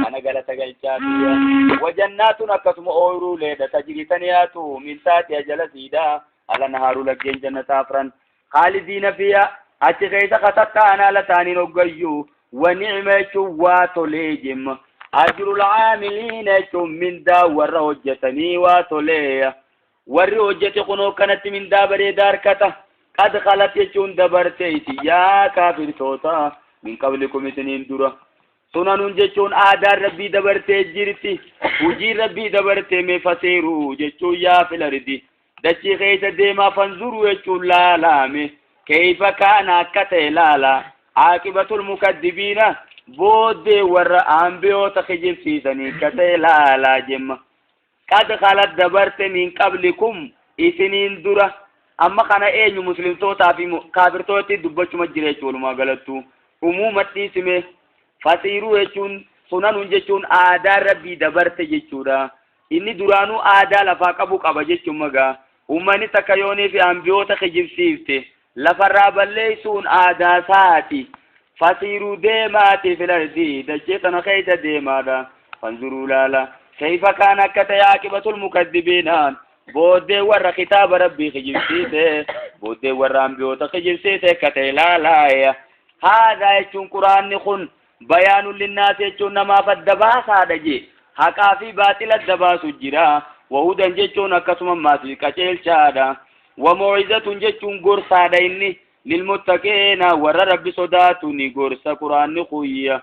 kana galata galchaafi. Wajannaatun akkasuma ooyiruuleedha tajrii tan yaatu min taatiha jala siidha ala nahaaruu laggeen jannataa afran khaalidiina fiya achi keessa katatta'an haala ta'aniin hoggayyuu wa ni'ma jechuun waa tolee jemma ajrul caamiliina jechuun mindaa warra hojjetanii waa tolee warri hojjete kunoo kanatti mindaa bareedaa harkata qad khalat jechuun dabarte isin yaa kaafirtoota min qablikum isiniin dura sunanun jechuun aadaan rabbii dabartee jirti hujiin rabbii dabartee mee faseeruu jechuun yaa filardi dachii keessa deemaa fanzuruu jechuun laalaame keeyfa kaana akka ta'e laala aaqibatul mukaddibiina booddee warra ambiyoota kijibsiisanii akka ta'e laalaa jemma qad khalat dabarte min qablikum isiniin dura amma kana eenyu muslimtootaa fi kaafirtooti dubbachuma jira jechuun walumaa galattu umuuma dhiisime fasiiruu jechuun sunanuun jechuun aadaan rabbii dabarte jechuudha. Inni duraanuu aadaa lafaa qabu qaba jechuun magaa ummanni takka yoonii fi ambiyoota kijibsiifte lafarraa balleessuun aadaa isaati. Fasiiruu deemaati fil ardi dachee tana keessa deemaadha. Fanzuruu laala kayfa kaana akka ta'e aaqibatul mukaddibiinaan booddee warra kitaaba rabbii kijibsiise booddee warra ambiyoota kijibsiise akka ta'e laalaaya. Haadha jechuun quraanni kun bayaanun linnaas jechuun namaaf adda baasaadha jee haqaa fi baaxila adda baasu jira. Wahudan jechuun akkasuma maasii qaceelchaadha. Wamoo'izatun jechuun gorsaadha inni lilmuttaqiina warra rabbi sodaatu ni gorsa quraanni kuyya.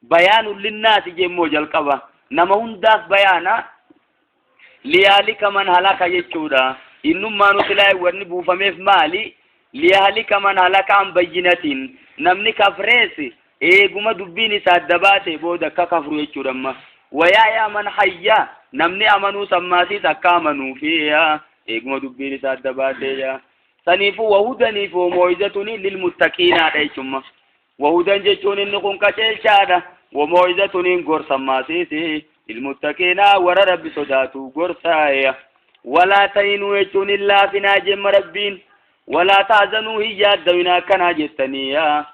Bayaanun linnaasi jemmoo jalqaba nama hundaaf bayaana liyaalika man halaka jechuudha. Innummaanu silaa wanni buufameef maali? Liyaalika man halaka an bayyinatiin namni kafrees eeguma dubbiin isaa adda baate booda akka kafru jechuudha amma. Wayaa man hayya namni amanuu sammaasiis akka amanuufi eeguma dubbiin isaa adda baate yaa. Saniifuu wahudaniif wamoo'izatuni lilmuttaqiinaadha jechuudha. Wahudan jechuun inni kun qaceelchaadha. Wamoo'izatuniin gorsammaasiisi lilmuttaqiinaa warra rabbi sodaatu gorsaaya. Walaa tahinuu jechuun hin laafinaa jemma rabbiin. Walaa tahzanuu hin yaaddawinaa akkanaa jettanii yaa.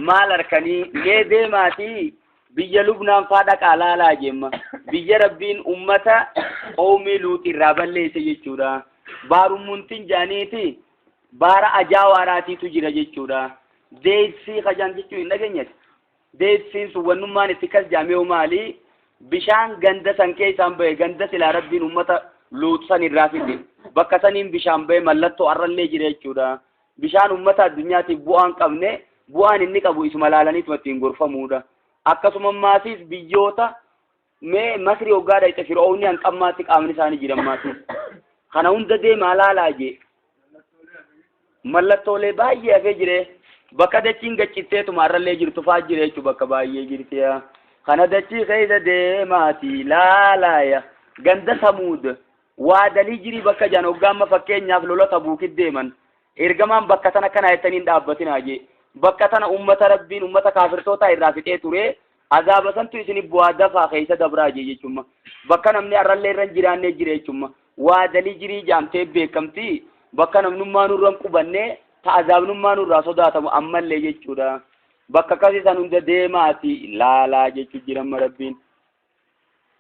Maal harkanii mee deemaatii biyya Lubnaan faa dhaqaa laalaa jemma. Biyya rabbiin ummata qoomii Luut irraa balleesse jechuudha. Baarummuntin jaaniiti baara ajaawaadhaatiitu jira jechuudha. Deedsii kajaan jechuun hin dhageenyati. Deedsiin sun wannummaan itti kas jaamee maali? Bishaan ganda san keessaan bahe ganda silaa rabbiin ummata Luut san irraa fide. Bakka saniin bishaan bahe mallattoo arrallee jira jechuudha. Bishaan ummata addunyaatiif bu'aan qabne bu'aan inni qabu isuma laalaniituma ittiin gorfamuudha. Akkasuma maasiis biyyoota mee Masri hoggaa dhayxe Fir'oonni hanqammaatti qaamni isaanii jiran maasiis. Kana hunda deemaa laalaa jee. Mallattoolee baay'ee hafee jire. Bakka dachiin gaccitteetuma arrallee jirtu faa jira jechuudha bakka baay'ee jirti. Kana dachii keessa deemaati laalaaya. Ganda Samuud waadalii jirii bakka jaan hoggaa amma fakkeenyaaf lola Tabuukit deeman. Ergamaan bakka tana kana jettanii hin dhaabbatinaa jee. Bakka tana ummata rabbiin ummata kaafirtootaa irraa fixee ture. Azaaba santu isin bu'aa dafaa keessa dabraa jee jechuudha. Bakka namni arrallee irra hin jiraannee jira jechuudha. Waadalii jirii jaamtee beekamti. Bakka namnummaa nurra hin qubanne ta azaabnummaa nurraa sodaatamu ammallee jechuudha. Bakka akkasii san hunda deemaati laalaa jechuu jira amma rabbiin.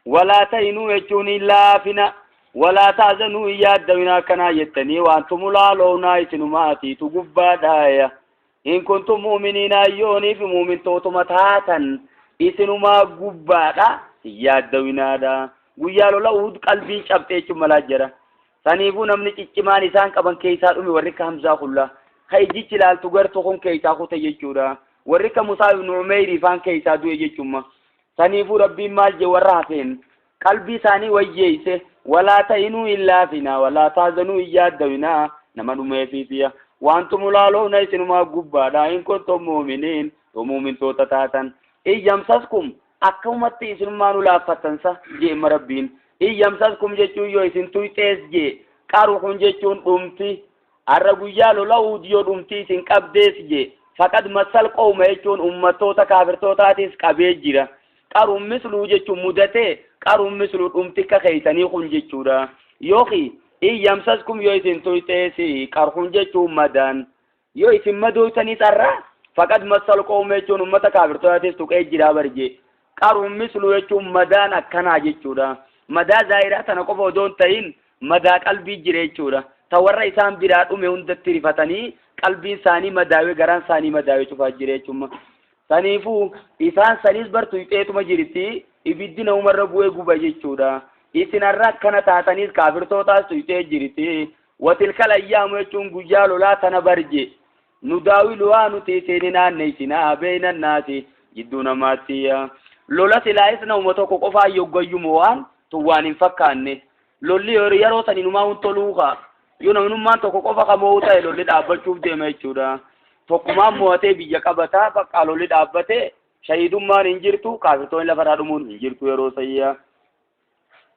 Walaa tahinuu jechuun hin laafina. Walaa tahzanuu hin yaaddawina akkanaa jettanii waan tumulaaloonaa isinumaatiitu gubbaadhaaya. In kuntum mu'miniina yooniif mu'mintootuma taatan isinumaa gubbaadha hin yaaddawinaadha. Guyyaa lola Uhud qalbiin cabxe jechuun malaa jira. Saniifuu namni ciccimaan isaan qaban keessaa dhume warri akka Hamzaa kulla. Ka ijjichi ilaaltu gartuu kun keessaa kute jechuudha. Warri akka Musaa ibn Umeyrii faan keessaa du'e jechuudha. Saniifuu Rabbiin maal jee warra hafeen qalbii isaanii wayyeeyse, walaa tahinuu hin laafinaa, walaa taazanuu hin yaaddawinaa nama dhumeefiitiya. Wantum laaloona isinumaa gubbaadha in kuntum mu'miniin, yoo mu'mintoota taatan. In yamsaskum akkamumatti isinummaa nu laaffattansa jeemma Rabbiin. In yamsaskum jechuun yoo isin tuyxees jee, qaruhun jechuun dhumti. Har'a guyyaa lola Uhud yoo dhumti isin qabdees jee, faqad massal qawma jechuun ummattoota kaafirtootaatis qabee jira. Qaruun misluu jechuun mudatee, qaruun misluu dhumti akka keeysanii kun jechuudha. Yookiin in yamsaskum yoo isin tuyxees, qarhun jechuun madaan. Yoo isin madooytaniis har'a faqad massal qawma jechuun ummata kaafirtootaatis tuqee jira barjee. Qaruun misluu jechuun madaan akkanaa jechuudha. Madaa zaahiraa tana qofa odoo hin ta'in madaa qalbii jira jechuudha. Ta warra isaan biraa dhume hundatti rifatanii qalbiin isaanii madaawee garaan isaanii madaawee cufaa jira jechuudha. Saniifuu isaan saniis bar tuyxeetuma jirti, ibiddi namumarra bu'ee guba jechuudha. Isin har'a akkana taataniis kaafirtootaas tuyxee jirti. Watilkal ayyaamu jechuun guyyaa lolaa tana barje. Nu daawiluhaa nuti isin naanneessinaa beeyna naasi jidduu namaatti. Lola silaayis namuma tokko qofaa yoggayyumoo waan tun waan hin fakkaanne. Lolli yeroo sanii numaa hun toluu kaa. Yoo namnummaan tokko qofa kamoo ta'e lolli dhaabbachuuf deema jechuudha. Tokkumaan mo'atee biyya qabataa bakka lolli dhaabbatee shahiidummaan hin jirtu, kaafirtoonni lafarraa dhumuun hin jirtu yeroo sayyaa.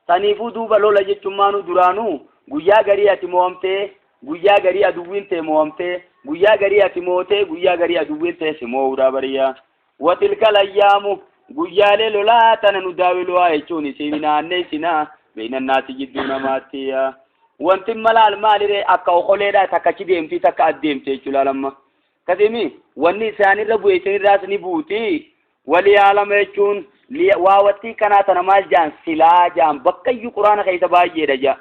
Saniifuu duuba lola jechuun maanuu duraanuu guyyaa garii ati mo'amtee, guyyaa garii aduwwiin ta'e mo'amtee, guyyaa garii ati mootee, guyyaa garii aduwwiin ta'e si moo'uudha bariyyaa. Watilkal ayyaamu guyyaalee lolaa tana nu daawiluhaa jechuun isin naanneessinaa beeynannaasi jidduu namaatti. Wanti malaal maaliree akka okoleedhaa takka achi deemti takka addeemti jechuudha lamma. Kasimi wanni isaanirra bu'e isinirraas ni buuti. Waliyaalama jechuun waa wattii kanaa tana maal jaan silaa jaan bakkayyuu quraana keessa baay'eedha jaa.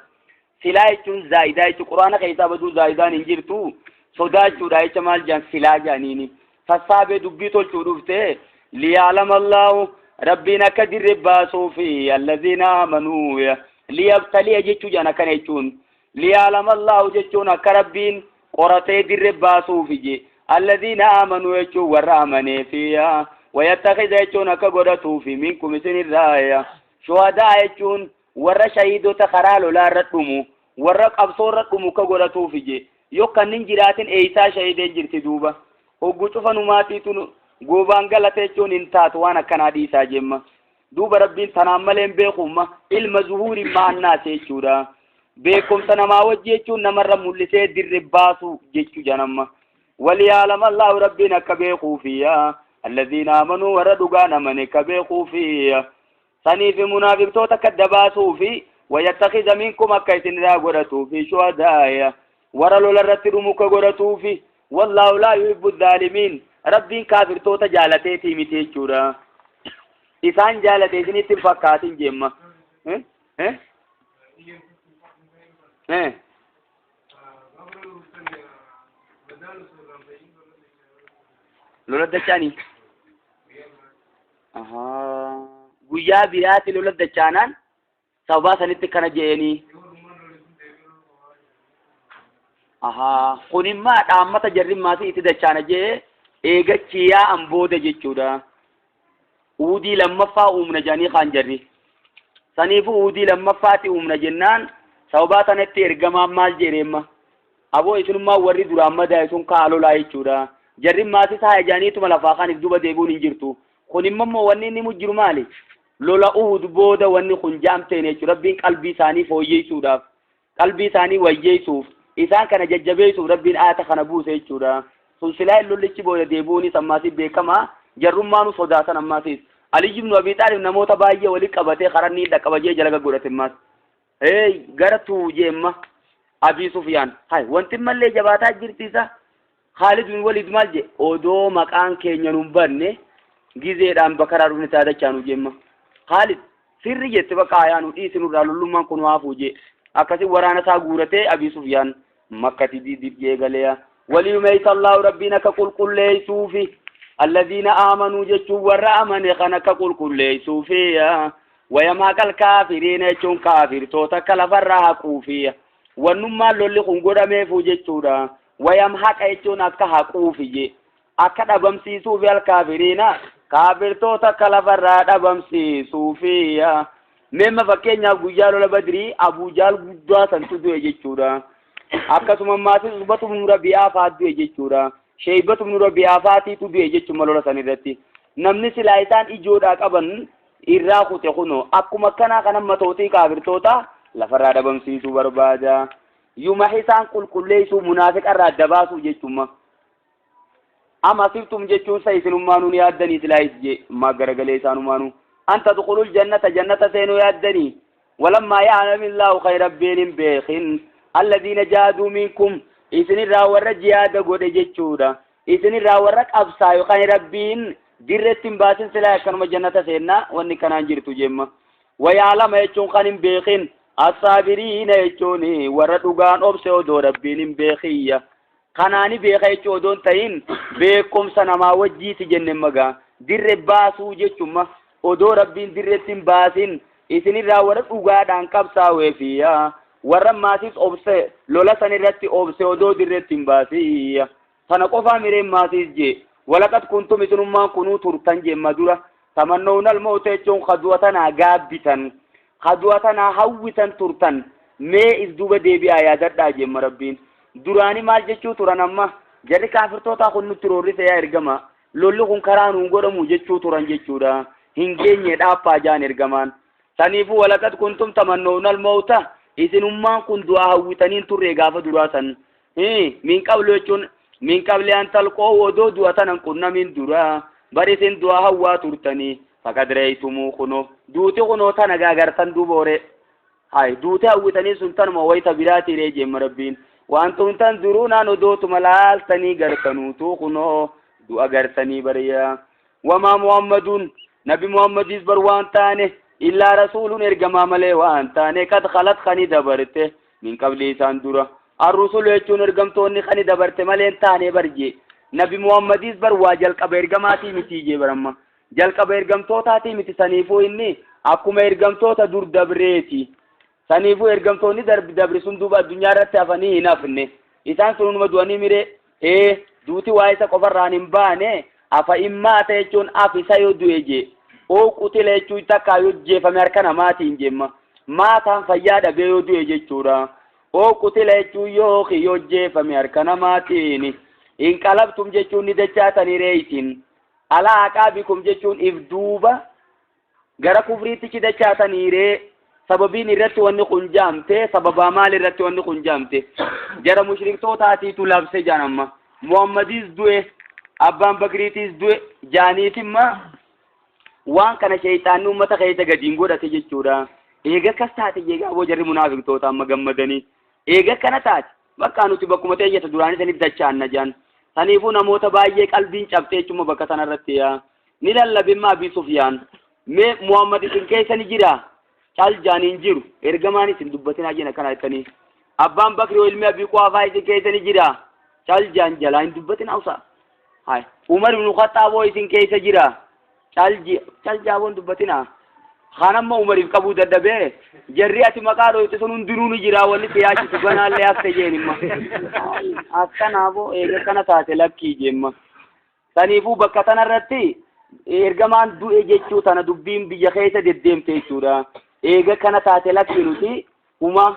Silaa jechuun zaayidaa jechuun quraana keessaa baduu zaayidaan hin jirtu sodaachuudha jecha maal jaan silaa jaaniini. Sassaabee dubbii tolchuu dhufte liyaalama Allahu Rabbiin akka dirre baasuufi allaziina amanuu liyabtaliya jechuu jaan akkana jechuun liyaalama Allahu jechuun akka Rabbiin qoratee dirre baasuufi je allaziina amanuu jechuun warra amaneefi wayattakhidha jechuun akka godhatuufi minkum isinirraa shuhadaa jechuun warra shahiidota karaa lolaa irra dhumu warra qabsoo irra dhumu akka godhatuufi je yoo kannin jiraatin eeysaa shahiideen jirti duuba hoggu cufa numaatiitu goobaan galate jechuun hin taatu waan akkanaa dhiisaa jemma duuba Rabbiin tanaan malee hin beekumma ilma zuhuuri maannaas jechuudha. Beekumsa namaa wajji jechuun namarra mul'isee dirre baasu jechuu janamma. Waliyaalama Allahu Rabbiin akka beekuufi allaziina amanuu warra dhugaan amane akka beekuufi sanii fi munaafiqtoota akka dabaasuufi wayattakhidha minkum akka isin irraa godhatuufi shuhadaaya warra lola irratti dhumu akka godhatuufi wallaahu laa yuhibbu zaalimiin Rabbiin kaafirtoota jaalateetii miti jechuudha. Isaan jaalate isinitti hin fakkaatin jemma. Lola dachaanii. Guyyaa biraatti lola dachaanaan sababaa sanitti kana je'eenii. Kun immoo dhaammata jarri maasii itti dachaana je'ee eegachi yaa'an booda jechuudha. Uudii lammaffaa uumna jedhanii kaan jarri. Saniifuu uudii lammaffaatti uumna jennaan sababaa sanatti ergamaan maal jedheemma. Aboo isinummaa warri duraan madaa'e sun ka'a lolaa jechuudha. Jarri maasis haa jedhaniituma lafaa kaaniif duba deebi'uun hin jirtu. Kun immoo wanni inni mujjiru maali? Lola Uhud booda wanni kun jaamteen jechuudha. Rabbiin qalbii isaanii fooyyeessuudhaaf, qalbii isaanii wayyeessuuf, isaan kana jajjabeessuuf Rabbiin aayata kana buuse jechuudha. Sun silaa lollichi booda deebi'uunis ammaasiif beekamaa jarrummaanu sodaatan ammaasiif. Ali ibn Abi Xaalib namoota baay'ee walitti qabatee karaa inni dhaqqaba jee jala godhate ammaas. Hey, gara tuujeemma Abi Sufyaan. Hay, wanti mallee jabaataa jirti isa. Khaalid bin Walid maal je odoo maqaan keenya nun banne gizeedhaan bakaraa dhufne taadachaa nu jemma. Khaalid sirri jette bakka hayaa nu dhiisi nurraa lollummaan kun haafuu je. Akkasi waraana isaa guuratee Abi Sufyaan makkati diidif jee galeya. Waliyumeessa Allahu Rabbiin akka qulqulleessuufi alladhiina aamanuu jechuun warra amane kan akka qulqulleessuufi wayamhaqal kaafiriina jechuun kaafirtoota akka lafarraa haquufi wannummaan lolli kun godhameefu jechuudha. Wayamhaqa jechuun akka haquufi je akka dhabamsiisuufi alkaafiriina Kaafirtoota akka lafarraa dhabamsiisuufi. Meemma fakkeenyaaf guyyaa lola Badrii Abuujaal guddaa santu du'e jechuudha. Akkasuma maatis Utbatu ibnu Rabi'aa fa'aa du'e jechuudha. Sheeybatu ibnu Rabi'aa fa'aatiitu du'e jechuudha lola san irratti. Namni silaa isaan ijoodhaa qaban irraa kute kunoo akkuma akkanaa kana matootii kaafirtoota lafarraa dhabamsiisuu barbaada. Yuma isaan qulqulleessuu munaafiqa irraa adda baasuu jechuudha. Am hasibtum jechuun sa isinummaanuu ni yaaddanii silaayis jee maa garagalee isaanumaanuu an tadkhulul jannata jannata seenuu yaaddanii walammaa ya'lamillaahu kan rabbiin hin beekin alladhiina jaaduu minkum isinirraa warra jihaada godhe jechuudha isinirraa warra qabsaayu kan rabbiin dirretti hin baasin silaa akkanuma jannata seennaa wanni kanaan jirtu jemma wayaalama jechuun kan hin beekin assaabiriina jechuun warra dhugaan obse odoo rabbiin hin beekiyya kanaani beeka jechuu odoon ta'in beekumsa namaa wajjiiti jenne magaa dirre baasuu jechumma odoo rabbiin dirretti hin baasin isinirraa warra dhugaadhaan qabsaa'ee warra maatis obse lola san irratti obse odoo dirretti hin baasiyya tana qofaa mireen maatiis jee walaqad kuntum isinummaan kunuu turtan jemma dura tamannoon almawta jechuun kadu'a tanaa gaabbitan kadu'a tanaa hawwitan turtan mee if duuba deebi'aa yaadadhaa jemma rabbiin duraani maal jechuu turan amma jarri kaafirtootaa kun nutti roorrise yaa ergama lolli kun karaa nuun godhamu jechuu turan jechuudha hin geenye dhaappaa jaan ergamaan saniifuu walaqad kuntum tamannoon almawta isinummaan kun du'aa hawwitaniin turre gaafa duraa san min qablu jechuun min qabli an talqoo odoo du'a tanan qunnamin dura bar isin du'a hawwaa turtanii faqad reeytumuu kunoo duuti kunoo tana gaagartan duuba horee hay duute hawwitanii sun tanuma wayta biraatii ree jeemma rabbiin wantum tan duruunaan odootuma laaltanii gartanuutu kunoo du'a gartanii bariyaa wamaa muhammaduun nabi muhammadiis bar waan taane illaa rasuulun ergamaa malee waan taane kad khalat kani dabarte min qabli isaan dura arrusul jechuun ergamtoonni kani dabarte malee hin taane barje nabi muhammadiis bar waa jalqaba ergamaatii mitii jee baramma jalqaba ergamtootaatii miti saniifuu inni akkuma ergamtoota dur dabreeti saniifuu ergamtoonni darbi dabri sun duuba addunyaa irratti hafanii hin hafne isaan sunuma du'anii miree ee duuti waa isa qofarraan hin baane afa immaata jechuun af isa yoo du'e jee oo qutila jechuun takkaa yoo jeefame harka namaatiin jemma maataan fayyaa dhabee yoo du'e jechuudha oo qutila jechuun yookiin yoo jeefame harka namaatiin inqalabtum jechuun ni dachaatanii reeysin alaa aqaabikum jechuun if duuba gara kufriitti dachaatanii ree sababiin irratti wanni kun jaamte sababaa maal irratti wanni kun jaamte jara mushriktootaatiitu labse jaan amma muhammadiis du'e abbaan bakriitiis du'e jaaniitimma waan kana sheeyxaanni ummata keessa gadiin godhate jechuudha eega akkas taate eegaa boo jarri munaafiqtoota amma gammadanii eega akkana taate bakka nuti bakkuma teeyyata duraanii saniif dachaanna jaan saniifuu namoota baay'ee qalbiin cabxee jechuma bakka sanarratti yaa ni lallabimma Abii Sufyaan mee Muhammad isin keessa ni jira cal jaaniin jiru ergamaan isin dubbatinaa jeen akkana jettanii abbaan Bakri oo ilmi Abii Quhaafaa isin keessa ni jira cal jaan jalaa hin dubbatinaa usaa hay Umar ibn Khattaab oo isin keessa jira cal cal jaaboon dubbatinaa kan amma Umariif qabuu dadhabee jarri ati maqaa dhoyte sun hundinuu ni jira wanni si yaachisu ganaallee hafte jeen imma akkanaafoo eega kana taate lakkii jeemma saniifuu bakka tanarratti ergamaan du'e jechuu tana dubbiin biyya keessa deddeemte jechuudha eega kana taate lakkii nuti huma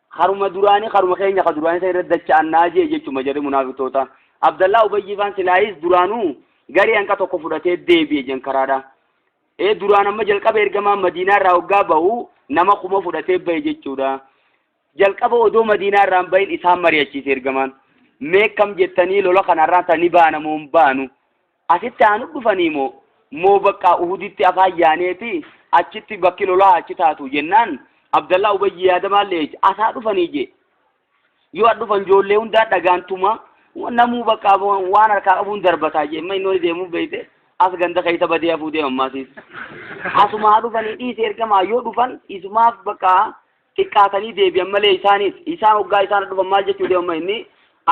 haruma duraanii haruma keenya ka duraanii san irratti dacha'annaa jee jechuma jarri munaafiqtoota Abdallaa Ubayyii faan silaayis duraanuu garii hanqa tokko fudhatee deebi'e jen karaadha ee duraan amma jalqaba ergamaan Madiinaa irraa hoggaa bahu nama 1000 fudhatee bahe jechuudha jalqaba odoo Madiinaa irraa hin bahin isaan mari'achiise ergamaan mee kam jettanii lola kanarraa tani baana moo hin baanu asitti aanu dhufanii moo moo bakka Uhuditti afaan yaaneeti achitti bakki lolaa achi taatu jennaan Abdallaa Ubayyi yaada maal leeyse asaa dhufanii jee yoo as dhufan ijoollee hundaa dhagaantuma namuu bakka waan harkaa qabuun darbataa jee amma inni deemuu beeyte as ganda keessa badee hafuu deema ammaasiis asumaa dhufanii dhiise ergamaa yoo dhufan isumaaf bakka xiqqaatanii deebi'an malee isaanis isaan hoggaa isaan dhufan maal jechuu deema inni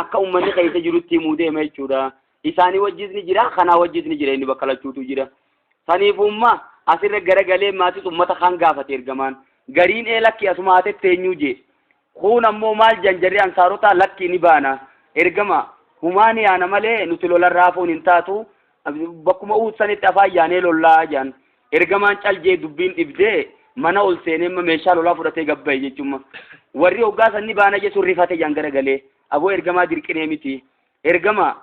akka ummanni keessa jirutti himuu deema jechuudha isaanii wajjis ni jira kanaa wajjis ni jira inni bakka lachuutu jira saniifumma asirra garagalee maatis ummata kaan gaafate ergamaan gariin ee lakki asuma hatetti eenyuu jee kun ammoo maal jan jarri ansaarotaa lakki ni baana ergama humaa ni yaana malee nuti lolarraa hafuun hin taatu Bakkuma Uhud sanitti afaan yaanee lollaa jedhan. Ergamaan caljee dubbiin dhibdee mana ol seenee meeshaa lolaa fudhatee gabbaye jechuudha. Warri hoggaa sanni baana jechuun rifate jaan garagalee. Aboo ergamaa dirqinee miti. Ergama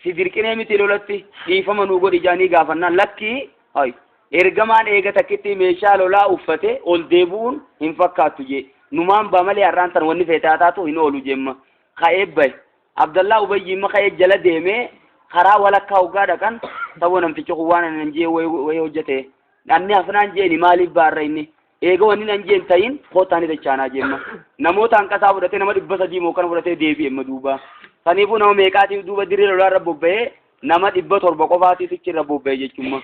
si dirqinee miti lolatti dhiifama nuu godhi jaanii gaafannaan lakkii hay ergamaan eega takkitti meeshaa lolaa uffate ol deebi'uun hin fakkaattu jee. Numaan baa malee har'aan tan wanni feetaa taatu hin oolu jemma. Ka'ee bahe. Abdallaa Ubayyi imma ka'ee jala deemee karaa walakkaa hoggaa dhaqan ta'uu namtichi kun waan ani jee wayii hojjete. Anni hafnaan jeeni maaliif baarra inni? Eega wanni nan jeen ta'in kootaani dachaanaa jemma. Namoota hanqasaa fudhatee nama 300 moo kana fudhatee deebi'e amma duuba. Saniifuu nama meeqaatiif duuba dirree lolaa irra bobba'ee nama 700 qofaatiif irra bobba'e jechuudha.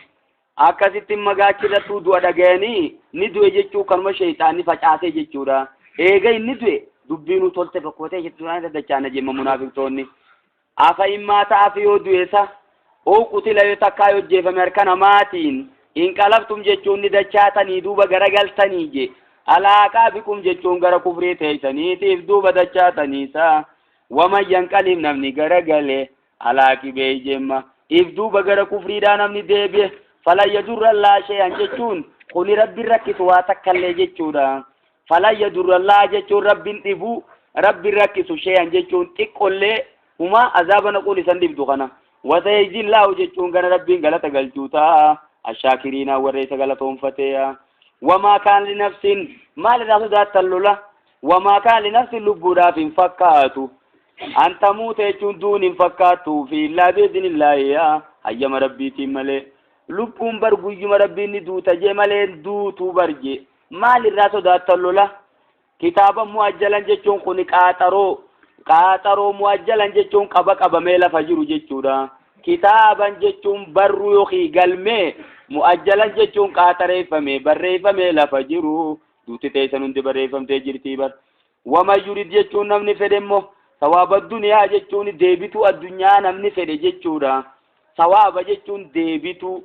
Akkasitti magaachi irrattuu du'a dhaga'anii ni du'e jechuu kanuma sheexaanni facaasee jechuudha. Eega inni du'e dubbiinuu tolte bakkootee jechuudha dachaana jemma munaafiqtoonni. Afa immaa ta'aaf yoo du'e sa oo qutila yoo takkaa yoo jeefame harka namaatiin inqalabtum jechuun ni dachaatanii duuba garagaltanii je. Alaaqaa bikum jechuun gara kufrii teessaniitiif duuba dachaataniisa. Waman yanqalib namni garagale alaaqi bee jemma. If duuba gara kufriidhaa namni deebi'e falan yadurrallaa shay'an jechuun kuni rabbiin rakkisu waa takkallee jechuudha. Falan yadurrallaa jechuun rabbiin dhibu rabbiin rakkisu shay'an jechuun xiqqollee huma azaaba naquun isan dhibdu kana. Wasayajzillaahu jechuun gara rabbiin galata galchuu ta'a. Ashaakiriinaa warra isa galatoonfatee. Wamaa kaan linafsin maal irraa sodaattan lola? Wamaa kaan linafsin lubbuudhaaf hin fakkaatu. An tamuuta jechuun duun hin fakkaattuu fi illaa biiznillaahi hayyama rabbiitiin malee. Lubbuun bar guyyuma rabbiin ni duuta jee malee duutuu bar jee. Maal irraa sodaattan lola? Kitaaba mu'ajjalan jechuun kun qaaxaroo. Qaaxaroo mu'ajjalan jechuun qaba qabamee lafa jiru jechuudha. Kitaaban jechuun barruu yookiin galmee mu'ajjalan jechuun qaaxareeffamee barreeffamee lafa jiru. Duuti teessan hundi barreeffamtee jirtii bar. Wama yurid jechuun namni fedhe immoo sawaaba duniyaa jechuun deebituu addunyaa namni fedhe jechuudha. Sawaaba jechuun deebituu.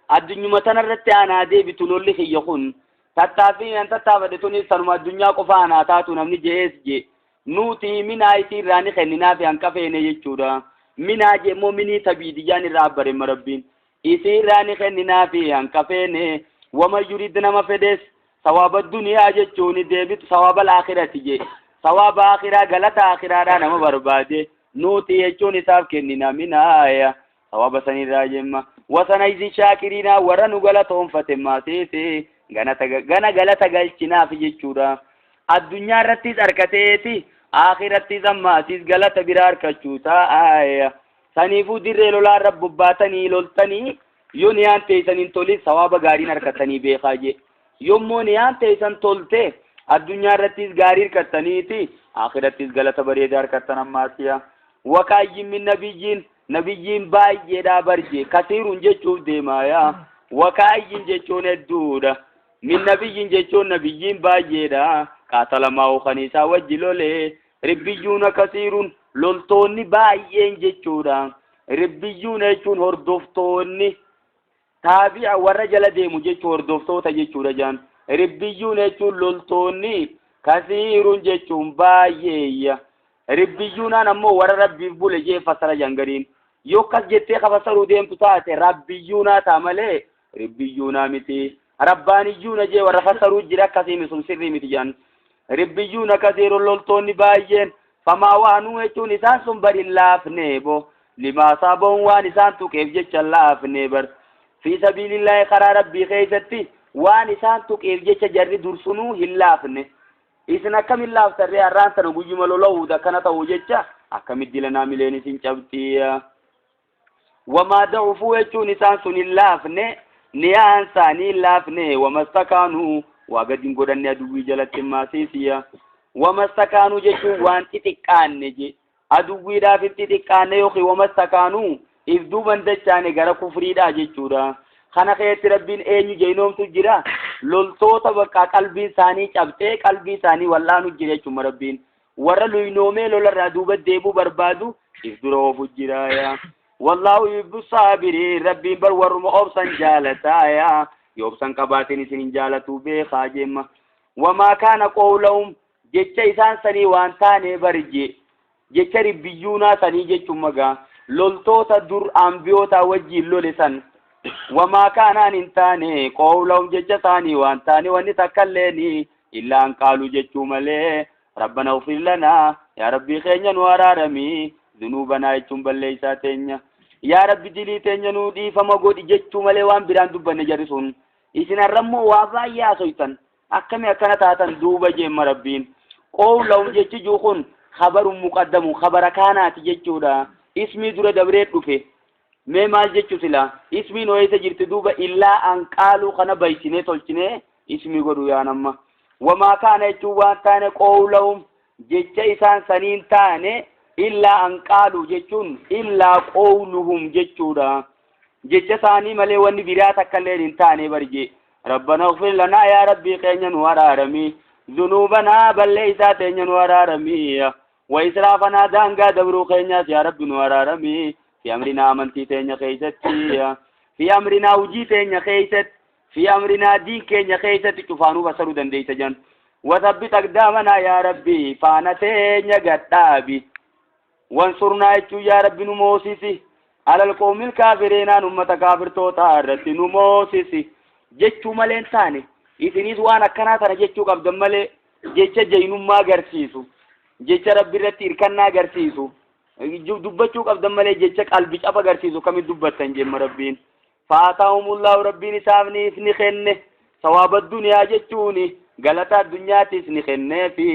Addunyuma tanarratti aanaa deebitu lolli kiyya kun tattaaffii an tattaafadhe tunis tanuma addunyaa qofa aanaa taatu namni je'ees jee. Nuti minaa isii irraa ni kenninaa fi hanqa feene jechuudha. Minaa jee immoo minii tabiidiyyaan irraa abbaremma rabbiin. Isii irraa ni kenninaa fi hanqa feene. Wama yurid nama fedhes sawaaba duniyaa jechuun deebitu sawaaba laakhirati jee. Sawaaba akhiraa galata akhiraadhaa nama barbaade. Nuti jechuun isaaf kennina minaaya. Sawaaba sanirraa jemma. Wasana izi shaakiriinaa warra nu galatoonfate maasiisi. Gana galata galchinaaf jechuudha. Addunyaa irrattis harkateeti akhirattis ammaasiis galata biraa harkachuu ta'a. Saniifuu dirree lolaa irra bobbaatanii loltanii yoo niyaan teessan hin tolin sawaaba gaariin harkatanii beekaa jee. Yommuu niyaan teessan tolte addunyaa irrattis gaarii harkattaniiti akhirattis galata bareedaa harkattan ammaasiya. Wakaayyin min nabiyyiin nabiyyiin baay'eedhaa barjee kasiiruun jechuuf deemaaya. Wakaayyin jechuun hedduudha. Min nabiyyiin jechuun nabiyyiin baay'eedha. Qaatalamaa kan isaa wajji lolee ribbiyyuuna kasiiruun loltoonni baay'een jechuudha. Ribbiyyuuna jechuun hordoftoonni taabi'a warra jala deemu jechuun hordoftoota jechuudha jaan. Ribbiyyuuna jechuun loltoonni kasiiruun jechuun baay'eeyya. Ribbiyyuunaan ammoo warra rabbiif bule jee fassara jangariin. Yoo akkas jettee kafassaruu deemtu taate rabbiyyuunaa ta'a malee ribbiyyuunaa miti. Rabbaaniyyuuna jee warra fassaruu jira akkasii sun sirrii miti jaan. Ribbiyyuuna kasiiruun loltoonni baay'een famaa waanuu jechuun isaan sun bari hin laafne bo. Limaa saaboon waan isaan tuqeef jecha laafne bar. Fi sabiilillaahi karaa rabbii keessatti waan isaan tuqeef jecha jarri dursunuu hin laafne. Isin akkamin laaftarree har'aan tana guyyuma lola'uudha akkana ta'u jecha akkamitti dilanaa mileen isin cabxiya. Wamaa da'ufuu jechuun isaan sun hin laafne niyaan isaanii hin laafne wamastakaanuu waa gadi hin godhanne aduwwii jalatti maasiisiya. Wamastakaanuu jechuun waan xixiqqaanne je. Aduwwiidhaaf hin xixiqqaanne yookiin wamastakaanuu if duuban dachaane gara kufriidhaa jechuudha. Kana keessatti rabbiin eenyu jeenoomtu jira. Loltoota bakka qalbiin isaanii cabxee qalbii isaanii wal'aanu jira jechuudha rabbiin. Warra luynoomee lolarraa duuba deebuu barbaadu if dura oofu jira. Wallaahu yuhibbu saabiriin rabbiin bar warruma obsan jaalataaya. Yoo obsan qabaatiin isin hin jaalatu beekaa jemma. Wamaa kaana qawlahum jecha isaan sanii waan taane barje. Jecha ribbiyyuunaa sanii jechuun magaa. Loltoota dur ambiyootaa wajjiin lole san. Wamaa kaanaan hin taane qawlahum jecha isaanii waan taane wanni takkalleeni illaa an qaaluu jechuu malee rabbana ufir lanaa yaa rabbii keenya nu araaramii zunuubanaa jechuun balleeysaa teenya yaa rabbi dilii teenya nuu dhiifama godhi jechuu malee waan biraan dubbanne jarri sun isin har'ammoo waa baay'ee haasoytan akkami akkana taatan duuba jeemma rabbiin qawlahum jechi juu kun khabarun muqaddamu khabara kaanaati jechuudha ismii dura dabree dhufe mee maal jechu sila ismiin ho'eessa jirti duuba illaa an qaaluu kana baysinee tolchinee ismii godhu yaan amma wamaa kaana jechuun waan taane qawlahum jecha isaan saniin taane illaa an qaaluu jechuun illaa qawluhum jechuudha jecha isaanii malee wanni biraa takka illee hin taane barje rabbana ighfir lanaa yaa rabbii keenya nu araaramii zunuubanaa balleeysaa teenya nu araaramii wa israafanaa daangaa dabruu keenyaas yaa rabbi nu araaramii fi amrinaa amantii teenya keeysatti fi amrinaa hujii teenya keeysatti fi amrinaa diin keenya keeysatti cufaanuu basaruu dandeeysa jan wasabbit aqdaamanaa yaa rabbi faana teenya gadhaabi wansurnaa jechuun yaa rabbi nu moosisi alal qawmil kaafiriinaan ummata kaafirtootaa irratti nu moosisi jechuu malee hin taane isinis waan akkanaa tana jechuu qabdan malee jecha jaynummaa agarsiisu jecha rabbi irratti hirkannaa agarsiisu dubbachuu qabdan malee jecha qalbi caba agarsiisu kamit dubbattan jemma rabbiin faataahumullaahu rabbiin isaaniif ni kenne sawaaba duniyaa jechuun galata addunyaattis ni kenneefi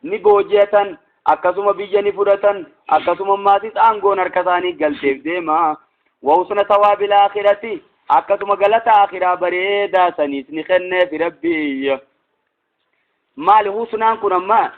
ni booji'atan akkasuma biyya ni fudhatan akkasuma maatis aangoon harka isaanii galteef deema wahusna sawaabil aakhirati akkasuma galata aakhiraa bareedaa saniis ni kenneefi rabbii maali husnaan kun amma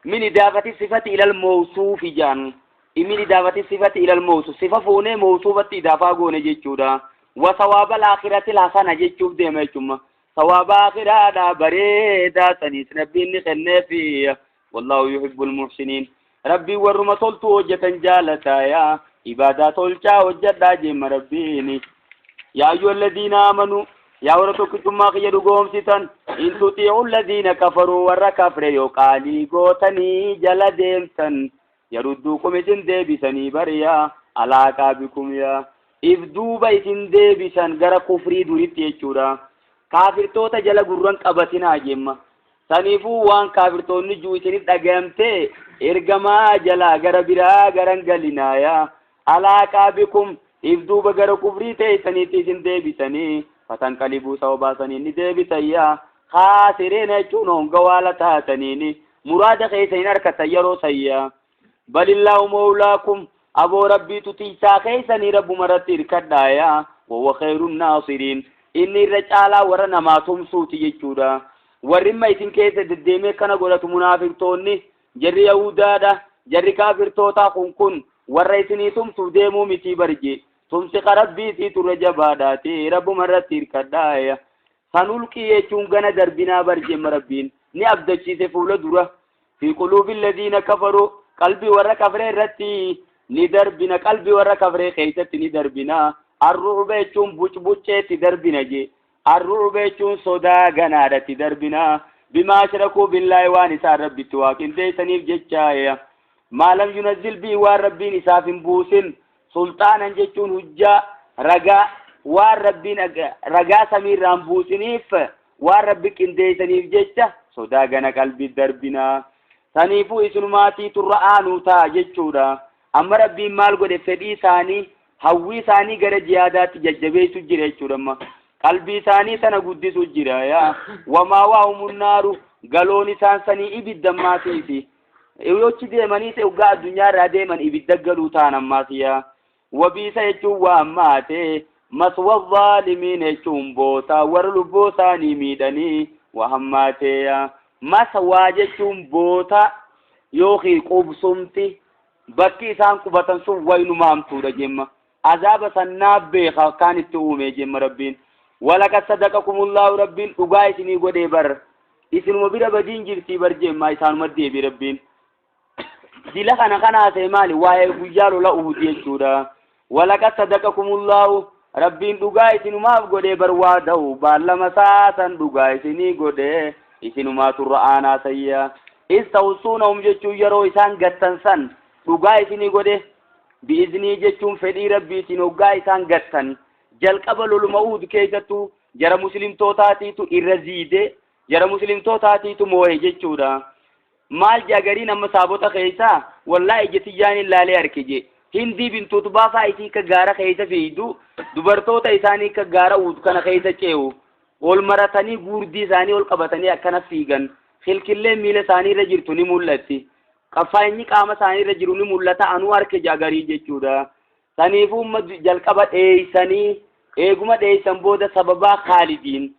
min idaafati sifati ilal mawsuufi jaan min idaafati sifati ilal mawsuuf sifa fuunee mawsuufatti idaafaa goone jechuudha wa sawaaba alaakhirati hasana jechuuf deema jechuma sawaaba aakhiraadha bareedaa saniis rabbiin ni kenneefi wallaahu yuhibbu almuhsiniin rabbiin warruma toltuu hojjetan jaalataaya ibaadaa tolchaa hojjedhaa jeemma rabbiini yaa ayyuha alladhiina aamanuu yaa warra tokkichummaa kiyya dhugoomsitan in tutii'u alladhiina kafaruu warra kafre yoo qaalii gootanii jala deemtan yarudduukum isin deebisanii bariyaa alaa aqaabikum yaa if duuba isin deebisan gara kufrii duritti jechuudha kaafirtoota jala gurran qabatinaa jemma saniifuu waan kaafirtoonni juu isinif dhagayamte ergamaa jalaa gara biraa garan galinaaya alaa aqaabikum if duuba gara kufrii teeysaniitti isin deebisanii fatanqalibuu sababaa saniin ni deebisayya kaasiriina jechuun hongawaala taataniini muraada keessa hin harkatan yeroo sayya balillaahu mawlaakum aboo rabbiitu tiisaa keessanii rabbuma irratti hirkadhaaya wahuwa khayru naasiriin inni irra caalaa warra namaa tumsuuti jechuudha warri imma isin keessa deddeemee kana godhatu munaafiqtoonni jarri yahudaadha jarri kaafirtootaa kun warra isinii tumsuuf deemuu mitii barje tumsi ka rabbiitiitu irra jabaadhaati rabbuma irratti hirkadhaaya sanulqii jechuun gana darbinaa barjeemma rabbiin ni abdachiise fuula dura fi quluubi alladhiina kafaruu qalbii warra kafree irratti ni darbina qalbii warra kafree keessatti ni darbina arruuba jechuun bucbucceetti darbina je arruuba jechuun sodaa ganaadhatti darbina bimaa ashrakuu billaahi waan isaan rabbitti waaqindeessaniif jechaaya maalam yunazzil bii waan rabbiin isaaf hin buusin sulxaanan jechuun hujjaa ragaa waan rabbiin ragaa samiirraa hin buusiniif waan rabbi qindeessaniif jecha sodaa gana qalbii darbinaa saniifuu isinumaatii turra aanuu ta'a jechuudha amma rabbiin maal godhe fedhii isaanii hawwii isaanii gara jihaadaatti jajjabeessu jira jechuudha amma qalbii isaanii sana guddisu jira yaa wamaa waa'umunnaaru galoon isaan sanii ibidda ammaatiifi yochi deemanii ta'e waggaa addunyaa irraa deeman ibidda galuu ta'an ammaas yaa wabiisa jechuun waa ammaate maswa zaalimiin jechuun bootaa warra lubbuu isaanii miidhanii waa hammaatee yaa maswaa jechuun boota yookiin qubsumti bakki isaan qubatan sun waynumaamtuudha jemma azaaba sannaa beeka akkaan itti uume jemma rabbiin walaqad sadaqakumullaahu rabbiin dhugaa isinii godhee bar isinuma bira badiin jirtii bar jemma isaanuma deebi rabbiin dila kana kanaasee maali waa'ee guyyaa lola uhud jechuudha walaqad sadaqakumullaahu rabbiin dhugaa isinumaaf godhee bar waa da'u baallama saasan dhugaa isinii godhee isinumaa turra aanaa sayya istawsuunahum jechuun yeroo isaan gattan san dhugaa isinii godhe Bi'iznii jechuun fedhii Rabbiitiin hoggaa isaan gattan. Jalqaba loluma Uhud keessattuu jara muslimtootaatiitu irra ziide, jara muslimtootaatiitu moohe jechuudha. Maal jaa gariin amma saabota keessaa wallaahi ija tiyyaan hin laalee arke jee. Hindii bintu Utbaa faa isii ka gaara keessa fiigdu, dubartoota isaanii ka gaara Uhud kana keessa ce'u. Ol maratanii guurdii isaanii ol qabatanii akkana fiigan. Kilkilleen miila isaanii irra jirtu ni mul'atti. Qaffaayinyi qaama isaanii irra jiru ni mul'ata, anuu arke jaa garii jechuudha. Saniifuu umma jalqaba dheeysanii, eeguma dheeysan booda sababaa Khaalidiin.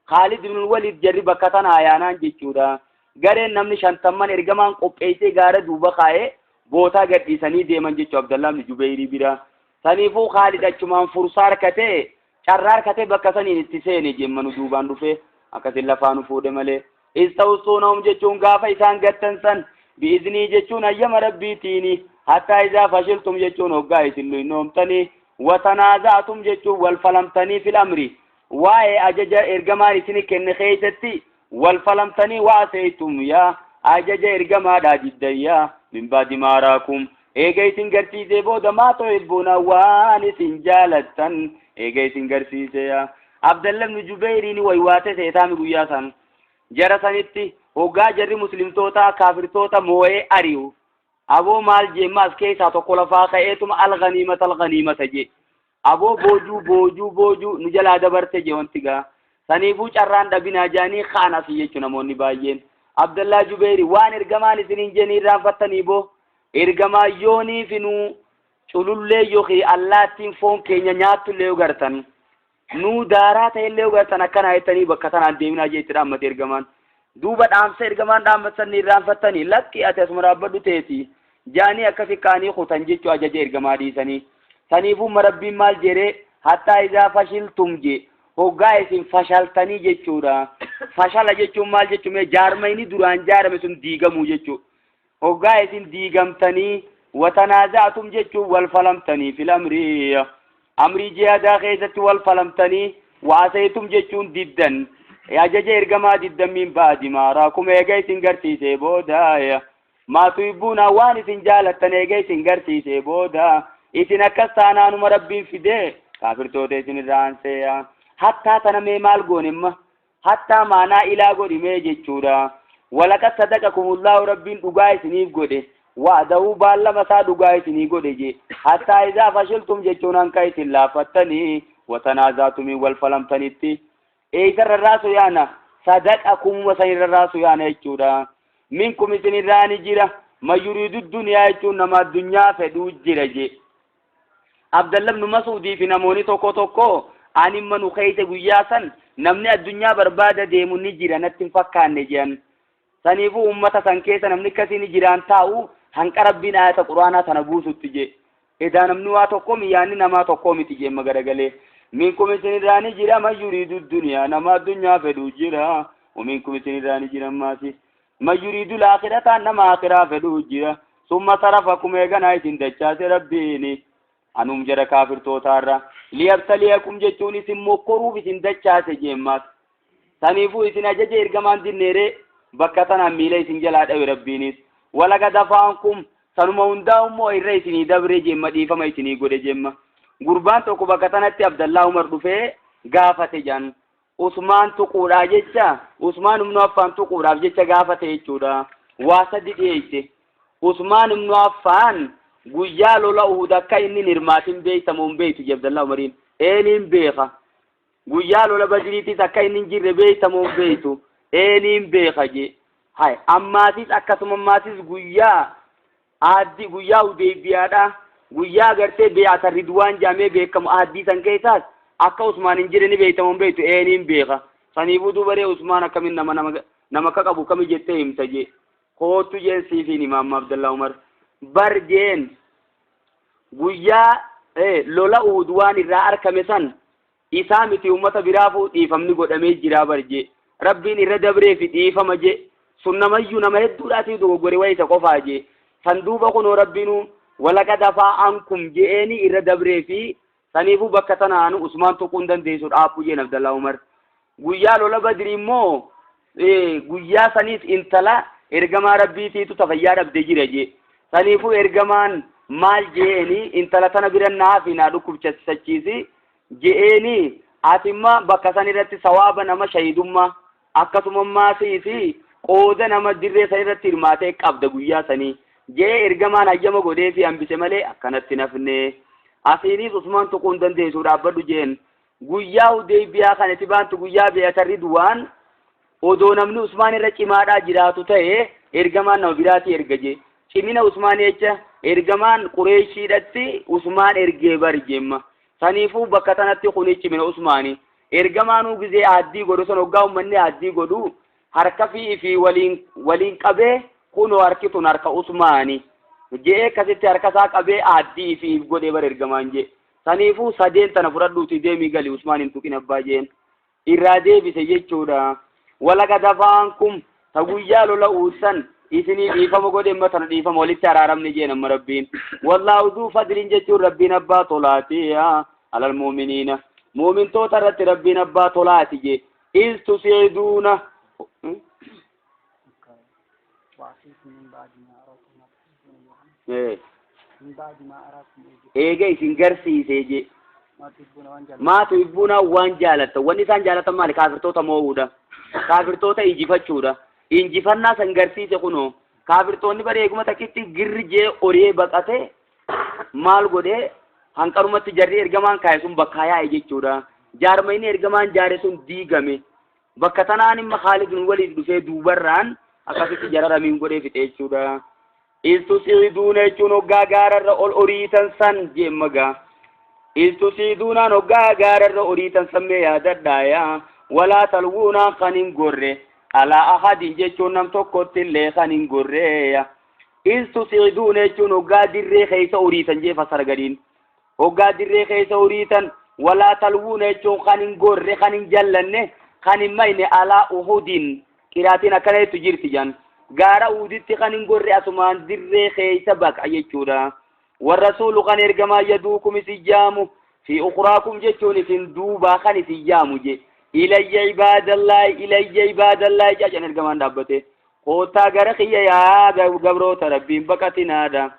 Khaalid ibn Waliid jarri bakka tana ayaanaan jechuudha. Gareen namni shantamman ergamaan qopheessee gaara duuba kaa'ee bootaa gadhiisanii deeman jechuu Abdallah ibn Jubeyrii bira. Saniifuu Khaalid achumaan fursaa harkatee, carraa harkatee bakka saniin itti seene jemmanu duubaan dhufee akkasin lafaa nu fuudhe malee. Istawsuunahum jechuun gaafa isaan gattan san, bi'iznii jechuun hayyama Rabbiitiini, hattaa izaa fashiltum jechuun hoggaa isin luynoomtanii, watanaaza'atum jechuun wal falamtanii, fil amri waa'ee ajaja ergamaan isini kenne keessatti wal falamtanii, wa'aseytum yaa ajaja ergamaadhaa diddan yaa min baadi maa araakum eega isin garsiisee booda maa tuhibbuuna waan isin jaalattan eega isin garsiisee yaa Abdallah ibn Jubeyriin waywaate seetaami guyyaa san jara sanitti hoggaa jarri muslimtoota kaafirtoota moo'ee ari'u. Aboo maal jeemma as keessaa tokko lafaa ka'eetuma alganiimata alganiimata jee, aboo boojuu boojuu boojuu nu jalaa dabarte jee. Wanti gaa saniifuu carraan dhabinaa jaanii ka'an asii jechuu namoonni baay'een. Abdallaa Jubeyri waan ergamaan isiniin jeenii irraanfattanii boo, ergamaa yoonii finuu culullee yookiin allaattiin foon keenya nyaattullee yoo gartan, nuu daaraa ta'ellee yoo gartan, akkanaa jettanii bakka tanaan deeminaa jee itti dhaammate ergamaan. Duuba dhaamsa ergamaan dhaammatsanni irraanfattanii, lakki ati asuma dhaabbadhu teeti jaanii akkasi ka'anii kutan jechuu ajaja ergamaa dhiisanii. Saniifuu Rabbiin maal jedhee, hattaa izaa fashiltum jee, hoggaa isin fashaltanii jechuudha. Fashala jechuun maal jechuu mee? Jaarmayni duraan jaarame sun diigamuu jechuu. Hoggaa isin diigamtanii, watanaaza'atum jechuun wal falamtanii, fil amrii amrii jihaadaa keessatti wal falamtanii, waasaytum jechuun diddan, ajaja ergamaa diddan, min ba'di maa araakum eega isin garsiisee booda maa tuhibbuuna waan isin jaalattan eega isin garsiisee booda, isin akkas taanaanuma Rabbiin fidee kaafirtoota isin irraa aanseeya. Hattaa tana mee maal goonemma? Hattaa maanaa ilaa godhimee jechuudha. Walaqad sadaqakumullaahu Rabbiin dhugaa isiniif godhe, wa'dahu baallama isaa dhugaa isinii godhe je. Hattaa izaa fashiltum jechuun hanqa isin laaffattanii, watanaazaatumiin wal falamtanitti. Eessa rarraasu yaana? Sadaqakumuma san rarraasu yaana jechuudha. Minkum isinirraa ni jira man yuriidu duniyaa jechuun nama addunyaa fedhuu jira je. Abdallah ibn Mas'uudii fi namoonni tokko tokko ani manu keessa guyyaa san namni addunyaa barbaada deemu ni jira natti hin fakkaanne jedhan. Saniifuu ummata san keessa namni akkasii ni jiraan taa'u hanqa Rabbiin ayata Quraanaa tana buusutti je. Edaa namni waa tokko miyaanni namaa tokko miti jeemma garagalee. Minkum isinirraa ni jira man yuriidu duniyaa nama addunyaa fedhuu jira. Minkum isinirraa ni jira maasi man yuriidu laakhirataa nama akhiraa fedhuu jira. Summa sarafakum eeganaa isin dachaase Rabbiini anum jara kaafirtootaarra, liyabtaliyakum jechuun isin mokkoruuf isin dachaase jeemmaas. Saniifuu isin ajaja ergamaan dinneeree bakka tanaan miila isin jalaa dhawe Rabbiinis. Walaqad afaankum sanuma hundaa immoo irra isinii dabre jeemma, dhiifama isinii godhe jeemma. Gurbaan tokko bakka tanatti Abdallaa Umar dhufee gaafate jaan. Usmaan tuquudhaa jecha, Usmaan ibnu Affaan tuquudhaaf jecha gaafate jechuudha. Waa sadi dhiyeesse. Usmaan ibnu Affaan guyyaa lola Uhud akka inni hin hirmaatin beeytamoo hin beeytu jee Abdallaa Umariin. Eeniin beeka. Guyyaa lola Badriitis akka inni hin jirre beeytamoo hin beeytu? Eeniin beeka jee. Hay ammaatis akkasuma ammaatis guyyaa aaddii guyyaa Hudeybiyaadha. Guyyaa gartee beeyata Ridwaan jedhamee beekamu aaddii san keessaas akka Usmaan hin jirre ni beeytamoo hin beeytu? Eeniin beeka. Saniifuu dubaree Usmaan akkamin nama nama nama akka qabu kami jettee himta jee. Koottu jeen siifiin hima amma Abdallaa Umar. Bar jeen guyyaa lola Uhud waan irraa argame san isaa miti ummata biraafuu dhiifamni godhamee jiraa bar jee. Rabbiin irra dabree fi dhiifama jee. Sun namayyuu nama hedduudhaatiif dogoggore wayii isa qofaa jee. San duuba kunoo Rabbiinuu walaqad afaa ankum je'eeni irra dabree fi saniifuu bakka tanaan Usmaan tuquu hin dandeessu dhaabbu jeen Abdallaa Umar. Guyyaa lola Badrii immoo guyyaa saniis intala ergamaa Rabbiitiitu tafayyaa dhabdee jira jee. Saniifuu ergamaan Maal je'eeni intala tana bira naafi naa dhukkubsachiisi je'eeni atimma bakka san irratti sawaaba nama shahidummaa akkasuma maasiisi qooda nama dirree san irratti hirmaatee qabda guyyaa sanii je'ee ergamaan hayyama godhee fi hambise malee akkanatti nafne. Asiinis Usmaan tuquu hin dandeessu dhaabbadhu jeen. Guyyaa Hudeybiyaa kan itti baantu guyyaa beeyatarri Ridwaan odoo namni Usmaan irra cimaadhaa jiraatu ta'e ergamaan nama biraatii erga jee. Cimina Usmaan jecha ergamaan Qureeshiidhatti Usmaan ergee bari jeemma. Saniifuu bakka tanatti kuni cimina Usmaani. Ergamaanuu gizee aaddii godhu san hoggaa uummanni aaddii godhu harka fi waliin qabee kunoo harki tun harka Usmaani. Je'ee akkasitti harka isaa qabee aaddii fi godhee bar ergamaan jee. Saniifuu sadeen tana fudhadhuuti deemii gali Usmaan hin tuqin abbaa jeen. Irraa deebise jechuudha. Walaqad afaankum ta guyyaa lola uussan isinii dhiifama godhe amma tana dhiifama walitti araaramne jeen amma rabbiin. Wallaahu zuu fadliin jechuun rabbiin abbaa tolaati alal mu'miniina. Mu'mintoota irratti rabbiin abbaa tolaati jee. Iz tusiiduuna. Eega isin garsiisee jee. Maa tuhibbuuna waan jaalattan. Wanni isaan jaalatan maali? Kaafirtoota moo'uudha. Kaafirtoota injifachuudha. Injifannaa san garsiise kunoo. Kaafirtoonni bara eeguma takkitti girri jee oriyee baqate maal godhee hanqarumatti jarri ergamaan kaa'e sun bakkaa yaa'e jechuudha. Jaarmayni ergamaan jaare sun diigame. Bakka tanaan imma Khaalid bin Waliid dhufee duubarraan akkasitti jara ramiin godhee fixe jechuudha. Istusiiduuna jechuun hoggaa gaararra ol oriitan san jeemma gaa. Istusiiduunaan hoggaa gaararra oriitan san mee yaadadhaa walaa talwuunaan kan hin gorre alaa ahadin jechuun nam tokkotti illee kan hin gorre. Istusiiduuna jechuun hoggaa dirree keessa oriitan jee fasara gadiin. Hoggaa dirree keessa oriitan walaa talwuuna jechuun kan hin gorre kan hin jallanne kan hin mayne alaa uhudin qiraatiin akkana jettu jirti jan. Gaara uhuditti kan hin gorre asumaan dirree keessa baqa jechuudha. Warrasuulu kan ergamaa yaduukum isin jaamu fi ukuraakum jechuun isin duubaa kan isin jaamu je. Ilayya ibaadallaahi ilayya ibaadallaahi jedhan ergamaan dhaabbate. Koottaa gara kiyya yaa gabroota rabbiin baqatinaadha.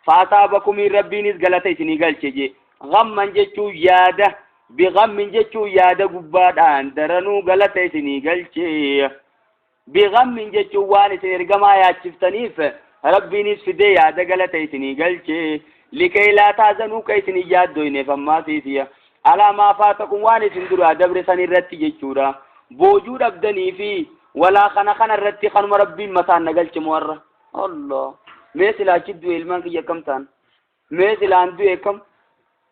Faasaabakumiin rabbiinis galata isinii galche je. Ghamman jechuun yaada bighammin jechuun yaada gubbaadhaan daranuu galata isinii galche. Bighammin jechuun waan isin ergamaa yaachiftaniif rabbiinis fidee yaada galata isinii galche. Likay laa taazanuu ka isin hin yaaddoyneef ammaasiisiya. Alaa maa faatakum waan isin duraa dabre san irratti jechuudha. Boojuu dhabdanii fi walaa kana kana irratti kanuma rabbiin mataan na galche mo'arra. Allah. Mee silaa achi du'e ilmaan kiyya akkam ta'an? Mee silaan du'e akkam?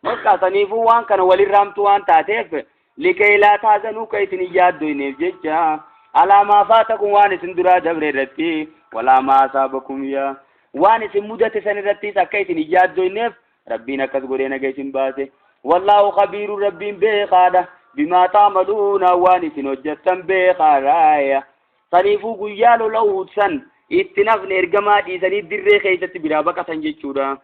Bakka saniifuu waan kana walirraamtu waan taateef likay laa taazanuu ka isin hin yaaddoyneef jecha. Alaa maa faatakum waan isin duraa dabre irratti walaa maa asaabakum yaa. Waan isin mudate san irrattis akka isin hin yaaddoyneef rabbiin akkas godhee naga isin baase. Wallaahu khabiiru rabbiin beekaadha. Bimaa taamaluuna waan isin hojjettan beekaadha. Saniifuu guyyaa lola Uhud san itti nafne ergamaa dhiisanii dirree keessatti biraa baqatan jechuudha.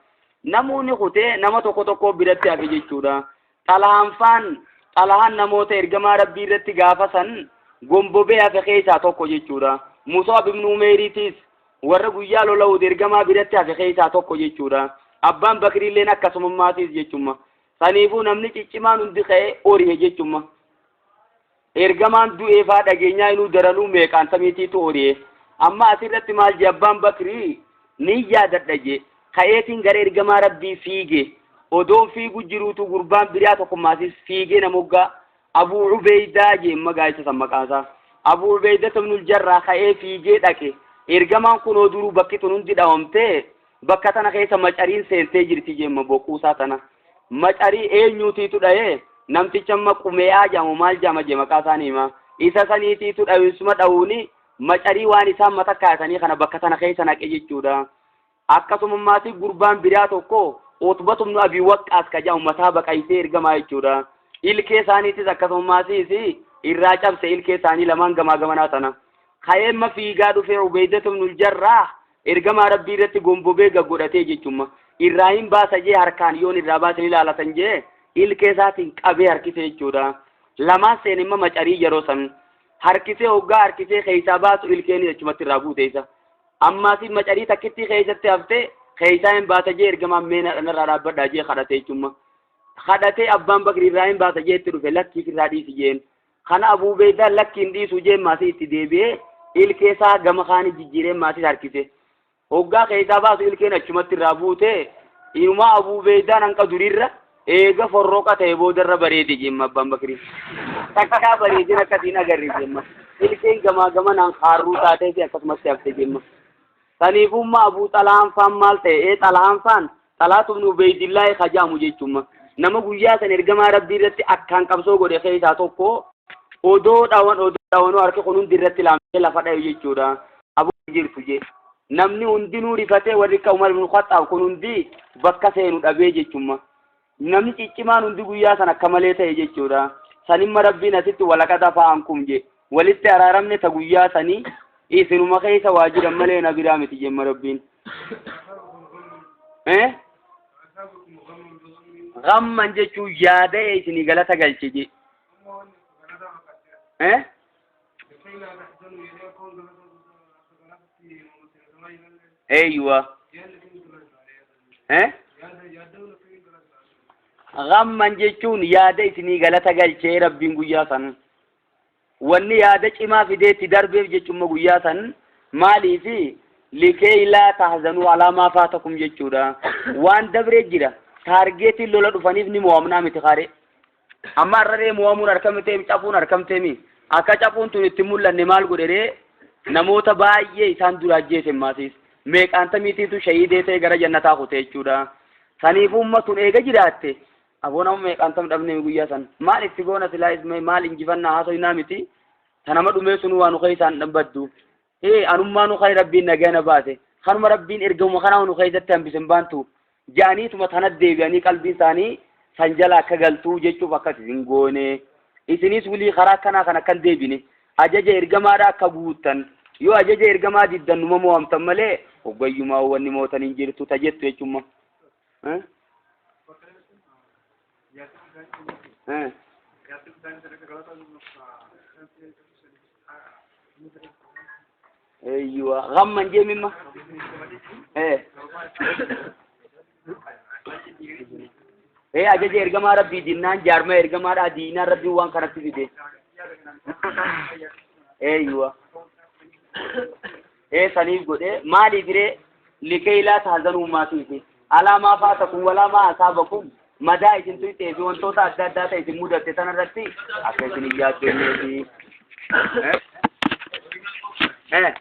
Namoonni kutee nama tokko tokko biratti hafe jechuudha. Xalahaan faan xalahaan namoota ergamaa rabbii irratti gaafa san gombobee hafe keessaa tokko jechuudha. Mus'ab ibn Umeeriitis warra guyyaa lola Uhud ergamaa biratti hafe keessaa tokko jechuudha. Abbaan Bakriilleen akkasumammaatiis jechuma. Saniifuu namni ciccimaan hundi ka'ee orihe jechuma. Ergamaan du'ee faa dhageenyaa inuu daranuu meeqaan samiitiitu ori'e. Amma asirratti maal jee abbaan Bakrii ni yaadadha jee. Ka'eetiin gara ergamaa rabbii fiige. Odoon fiigu jiruutu gurbaan biraa tokko maasis fiigee namoggaa Abuu Ubeydaa jee magaa isa san maqaasaa. Abuu Ubeydaa ibnul Jarraa ka'ee fiigee dhaqe. Ergamaan kunoo duruu bakki tun hundi dhawamtee bakka tana keessa macariin seentee jirti jeemma boquusaa tana. Macarii eenyuutiitu dha'ee namticha amma qumee'aa jedhamu maal jedhama jee maqaa isaanii hima. Isa saniitiitu dhawinsuma dhawuuni macarii waan isaan mata kaasanii kana bakka tana keessa naqe jechuudha. Akkasumammaati gurbaan biraa tokko Utbatu ibnu Abii Waqqaas ka jedhamu mataa baqaysee ergamaa jechuudha. Ilkee isaaniitis akkasumammaatiis irraa cabse ilkee isaanii lamaan gamaa gamanaa tana. Ka'eemma fiigaa dhufee Ubeydatu ibnul Jarraah ergamaa rabbii irratti gombobee gaggodhatee jechumma. Irraa hin baasa jee harkaan yoon irraa baase ni laalatan jee ilkee isaatiin qabee harkise jechuudha. Lamaan seenimma macarii yeroo san harkisee hoggaa harkisee keessaa baasu ilkeen achumatti irraa guute isa. Ammaasi macarii takkittii keessatti haftee Keessaa hin baata jee ergamaan meenaa dhanarraa dhaabbadhaa jee kadhate jechuudha. Kadhatee abbaan bakri irraa hin baata jee itti dhufe lakkii irraa dhiisi jeen. Kana Abuu Ubeeydaan lakki hin dhiisu jeen maasii itti deebi'ee ilkee isaa gama kaanii jijjiiree maasii harkise. Hoggaa keessaa baasu ilkeen achumatti irraa buute inumaa Abuu Ubeeydaan hanqa duriirra eega forroqa ta'e boodarra bareede jemma abbaan bakrii. Takkaa bareedin akkasiin agarre jemma. Ilkeen gamaa gamanaan haarruu taatee fi akkasumatti hafte jemma. Saniifummaa Abuu Xalahaan faan maal ta'e? Ee Xalahaan faan Xalaatu ibn Ubeydillaahi kajaamu jechuudha. Nama guyyaa san ergamaa Rabbii irratti akkaan qabsoo godhe keessaa tokko odoo dhawan odoo dhawanuu harki kun hundi irratti laamsee lafa dhayu jechuudha. Abuu jirtu jee. Namni hundinuu rifatee warri akka Umar ibn Khaxxaab kun hundi bakka seenu dhabee jechuudha. Namni ciccimaan hundi guyyaa san akka malee ta'e jechuudha. Sanimma Rabbiin asitti walaqad afaa ankum jee. Walitti araaramne ta guyyaa sanii isinuma keessa waa jiran malee na biraa miti jemma Rabbiin. Eh? Ghamman jechuun yaada'ee isinii galata galche jee. Eh? Eeyyuwa. Eh? Ghamman jechuun yaada isinii galata galchee Rabbiin guyyaa san. Wanni yaada cimaa fidee itti darbeef jechumma guyyaa san maaliifi likee laa tahzanuu alaa maa faatakum jechuudha. Waan dabree jira. Taargeetiin lola dhufaniif ni mo'amnaa miti kaaree. Amma har'aree mo'amuun harkamtee cafuun harkamtee mi? Akka cafuun tun itti mul'anne maal godheree namoota baay'ee isaan dura ajjeese maasiis. Meeqaantamiitiitu shahiidee ta'e gara jannataa kute jechuudha. Saniifuu umma tun eega jiraatte aboo nama meeqaantam dhabnee guyyaa san maal itti goona silaa ismee maal injifannaa haasoynaa miti ta nama dhumee sunuu waa nu keessaan dhabaddu. Ee anummaa nu kan rabbiin nagaa na baase kanuma rabbiin ergamuma kanaa nu keessatti hambise hin baantu ja'aniituma tana deebi'anii qalbiin isaanii san jala akka galtuu jechuuf akkas isin goone. Isinis wilii karaa akkanaa kan akkan deebine ajaja ergamaadha akka guuttan yoo ajaja ergamaa diddan numa mo'amtan malee hoggayyumaa wanni mootan hin jirtu ta jettu jechumma. Eh? Eh? Eeyyuwa. Ghamman jee mimma? Eh. Ee ajaja ergamaa rabbii dinnaan jaarma ergamaadhaa diinaan rabbiin waan kanatti fide. Eeyyuwa. Ee saniif godhee maaliif ree likee laa tahzanuu maatiifi alaa maa faatakum walaa maa asaabakum madaa isin tuyxee fi wantoota adda addaa ta'e isin mudatte tanarratti akka isin hin yaaddofneefi. Eh? Eh?